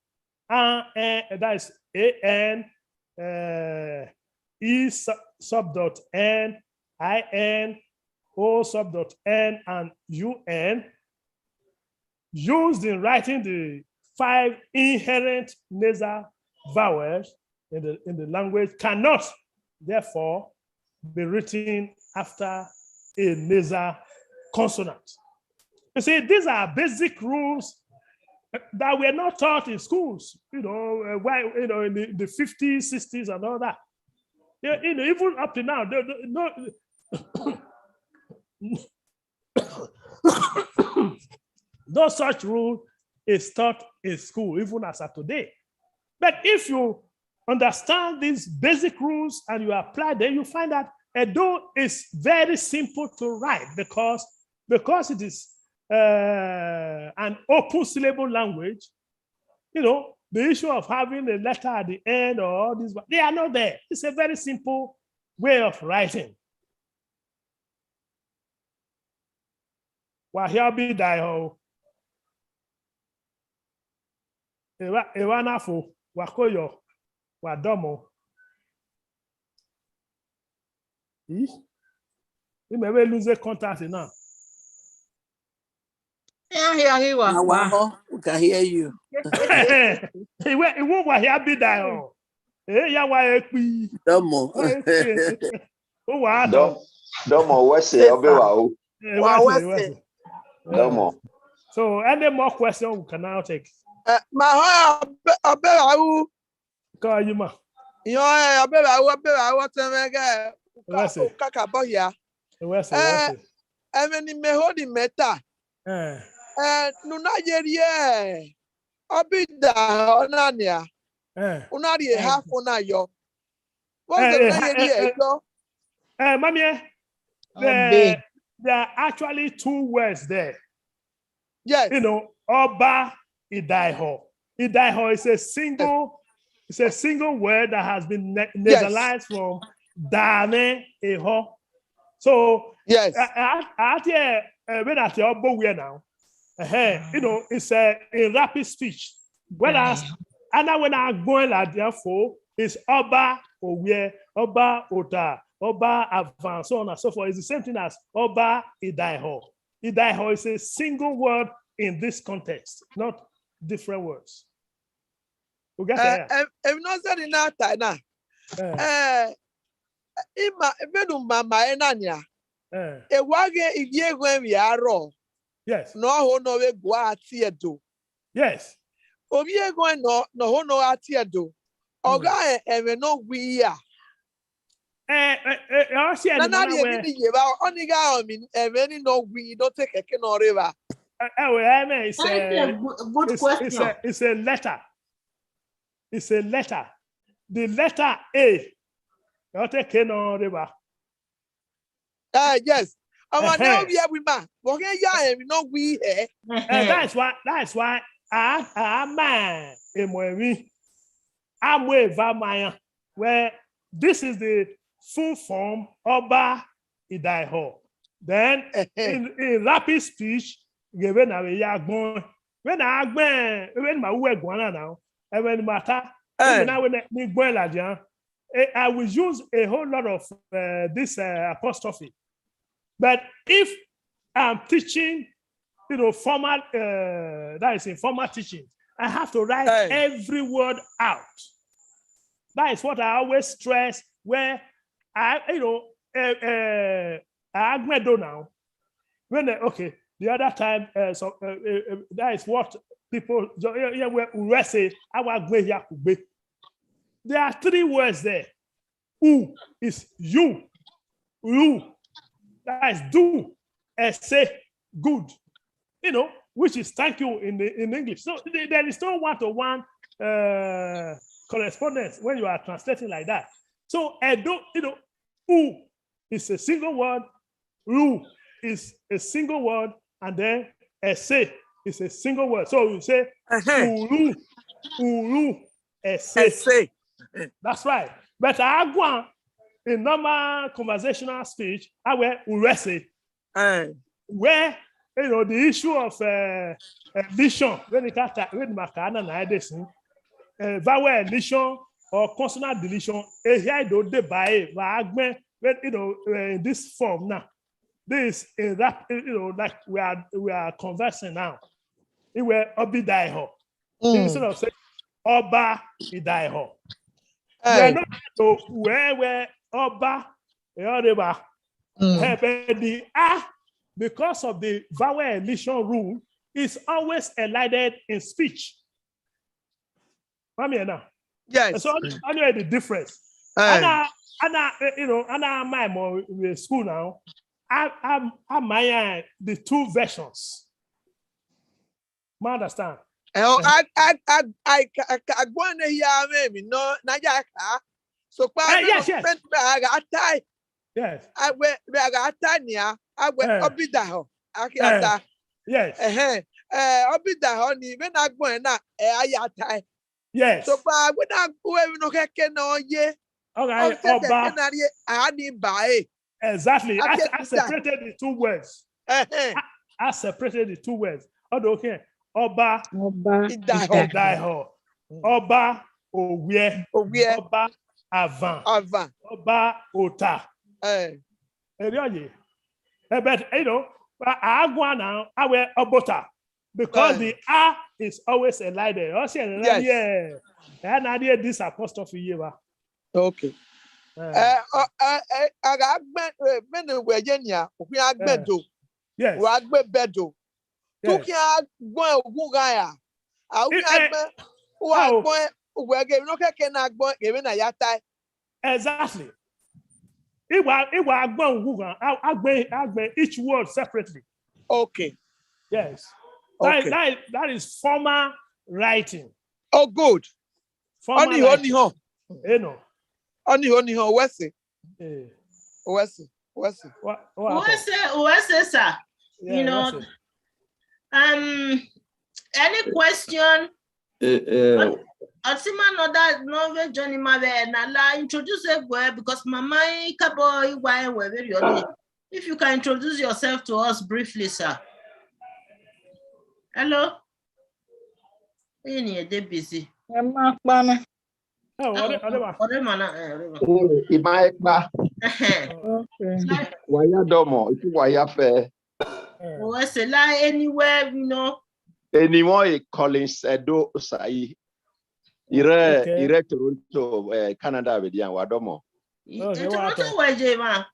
are, uh, that is A N, uh, E subdot N, I N, O subdot N, and U N, used in writing the five inherent nasal vowels in the, in the language cannot, therefore, be written after a nasal consonant. You see, these are basic rules that were not taught in schools, you know, uh, why, you know, in the, the fifties, sixties, and all that. You know, even up to now, no such rule is taught in school, even as at today. But if you understand these basic rules and you apply them, you find that Edo is very simple to write because, because it is uh, an open syllable language, you know, the issue of having a letter at the end or all these, they are not there. It's a very simple way of writing. Wa hia Ọba Idaehọ o. Evba, evba na fo, wa ko yọ, wa dọmọ. Ih, imẹ vbe lose contact na. Iran hia ghi wa Now, kpa. Waho, we can hear you. Iwe, iwe wa hia Ọba Idaehọ. Eh, ya wa ekpi. Dọmọ. Wa ekpi. O wa Dọ- dọ. Dọmọ, wẹ sẹ, Yes, Ọba sir. Idaehọ. Eh, Wa wa wẹ sẹ, wa sẹ. sẹ. Dọmọ. So any more question we can now take. Eh, ma họn Ọba Idaehọ. Ka yi ma. Yọ, eh, Ọba Idaehọ, Ọba Idaehọ, tẹ mwẹ gẹ. Wa sẹ. Ukaka bọ hia. Wa sẹ, wa Eh, sẹ. Ẹmwẹ ne imẹ ho ne imẹ ta. Eh, Eh, ne u na ye rhie Ọba Idaehọ na nia. eh. U na rhie eha fo na yọ. Vbọzẹ Eh, ne u eh, na ye eh, rhie eh, yọ. Eh, mami, eh, Ọbe. there, there are actually two words there. Yes. You know, Ọba Idaehọ. Idaehọ is a single, it's a single word that has been na- Yes. nasalized from Dame Eho. So Yes. I, I, I, uh, when I say Ọba Owie now, uh, you know, it's a, a rapid speech. Whereas, and now when I go in like therefore, it's Ọba Owie, Ọba Ota, Ọba Avan, so on and so forth. It's the same thing as Ọba Idaehọ. Idaehọ is a single word in this context, not different words. You get Eh, it? eh, Emwi ne ọ zẹdẹ na ta na. Eh, Eh, ima, vbene u ma ma ẹre na nia. eh, Ewa ghe ivbi eghọn emwi arrọọ. yes, Ne ọ ho ne ọ vbe gua tie do. yes. Ovbi eghọn nọ ne ọ ho ne ọ gha tie do. Ọ gha rẹn ẹmwẹ ne ọ wẹ iya. Eh, eh, eh, ọ si ẹni Nana nana rhie wẹ, emwi ne iye vba, ọni gha rẹn emwi, ẹmwẹ ni ne ọ wẹ iyi, ne ọ te kẹkẹ ne ọ rre vba. eh, eh, wẹ, ẹmwẹ, it's That is a a, good, good it's, it's question. a, it's a letter. It's a letter. The letter A. Ọ te ke nọ rre vba. Eh, yes. Ọmọ ne ọ Ẹhẹn. vbiẹ vbe ima, vbe ọ ghe ya emwi ne ọ wẹ ihe. Eh, that is why, that is why I, I ma emọ emwi. A mu eva ma yan. Well, this is the full form Ọba Idaehọ. Then in, in rapid speech, ghe vbene a vbe ya gbọn. Vbene a gbẹn, vbene ma ru ẹguan na na, ẹmwẹ ne ma ta, Eh. vbene a wẹ ne, ne I gbẹn ladian. Eh, I will use a whole lot of uh, this uh, apostrophe. But if I'm teaching, you know, formal, uh, that is informal teaching, I have to write Eh. every word out. That is what I always stress where I, you know, uh, uh, I do now. When, uh, okay, the other time, uh, so uh, uh, uh, that is what people, yeah, yeah, where we say, I was going here. There are three words there. U is you. U. That is do. Ẹ ṣé, good. You know, which is thank you in the, in English. So th- there is no one-to-one uh, correspondence when you are translating like that. So Ẹdo, you know, U is a single word. Ru is a single word. And then Ẹ ṣé is a single word. So you say, Ẹhẹn. Uru, Uru, Ẹ ṣé. Ẹ ṣé. That's right. But Agua, in normal conversational speech, I wear Urese. Eh. Where, you know, the issue of uh, elision, when it got when Makana na this, uh, vowel elision or consonant deletion, eh, here do they by when, you know, uh, in this form now. This is that, you know, like we are we are conversing now. It were Oba Idaehọ. Instead of saying Ọba Idaehọ. We are Eh. not to where where Ọba Eoreba. Mm. Eh, but the A, because of the vowel elision rule, is always elided in speech. Mami, now. Yes. So only the difference. Eh. And I, and I, eh, you know, and I my more with school now. I, I, I my uh, the two versions. Ma understand? Eh, oh, I, I, I, I, I, I go in here, maybe no, na ya ka. So, pa Eh, yes, yes. I got tie. Yes. I wear, I got tie near. I wear Eh. Oba Idaehọ. I Eh. got Yes. Ẹhẹn, eh, ọ bi da hẹ ọnii, vbene agbọn ẹre na, ẹ a ya tae. Yes. Sokpan wẹ na gu emwi ne ọ khẹke ne ọ ye, ọ gha ọ re khẹke ọba. Ke na rhie a ni ba ẹre. Exactly. A, a separated the two words. Ẹhẹn. A, a separated the two words. Ọ do khian, ọba Ọba Idaehọ. Idaehọ, ọba Owiẹ, Owiẹ. Ọba Avan, Avan. Ọba Ota. Eh. Erriọ ye. Eh, but, you know, a, a guan na, a wẹ Ọbota. Because Eh. the A is always elided. Ọ si ẹre na Yes. rhie, ẹ na rhie this apostrophe ye evba. Okay. Eh. Eh, ọ, eh, eh, a gha gbẹn, eh, vbene wẹ ye nia, okhian Eh. gbẹn do. Yes. Wa gbe bẹdo. Yes. Tukhian gbẹn oghughan ra. A I, ukhian eh, gbẹn, wa oh. gbẹn, uwẹ ghe emwi ne ọ khẹke na gbẹn, ghe emwi na ya tae. Exactly. Iwa, iwa gbẹn oghughan, a, a gbẹn, a gbẹn each word separately. Okay. Yes. That, Okay. that, that is formal writing. Oh, good. Formal Ọni ho, writing. Ọni ho. You know. Ọni ho, Ọni ho, wẹ sẹ. Eh. Wẹ sẹ, wẹ sẹ. What, what happened? Wẹ sẹ, wẹ sẹ, sir. Yeah, You know, what's it? um, any question? Eh, eh, But Otima, no, that no, we Johnny ma we na la introduce egbe because mama i kabo iwa we very early. If you can introduce yourself to us briefly, sir. Hello. Ini e de busy. Ẹ ma pa mẹ. Oh, ọre, ọre wa. Ọre ma na, eh, ọre ma. Mm, ima ẹkpa. Ẹhẹn. Okay. Like, Wa ya dọmọ, itu wa ya fẹ. Eh. Wẹ sẹ la anywhere, you know. Eni wọn e Collins Edo Osayi. Ire, Okay. ire Toronto, eh, Canada vbe dia wa dọmọ. I, Oh, eh, they were Toronto out. Wẹ ye ma.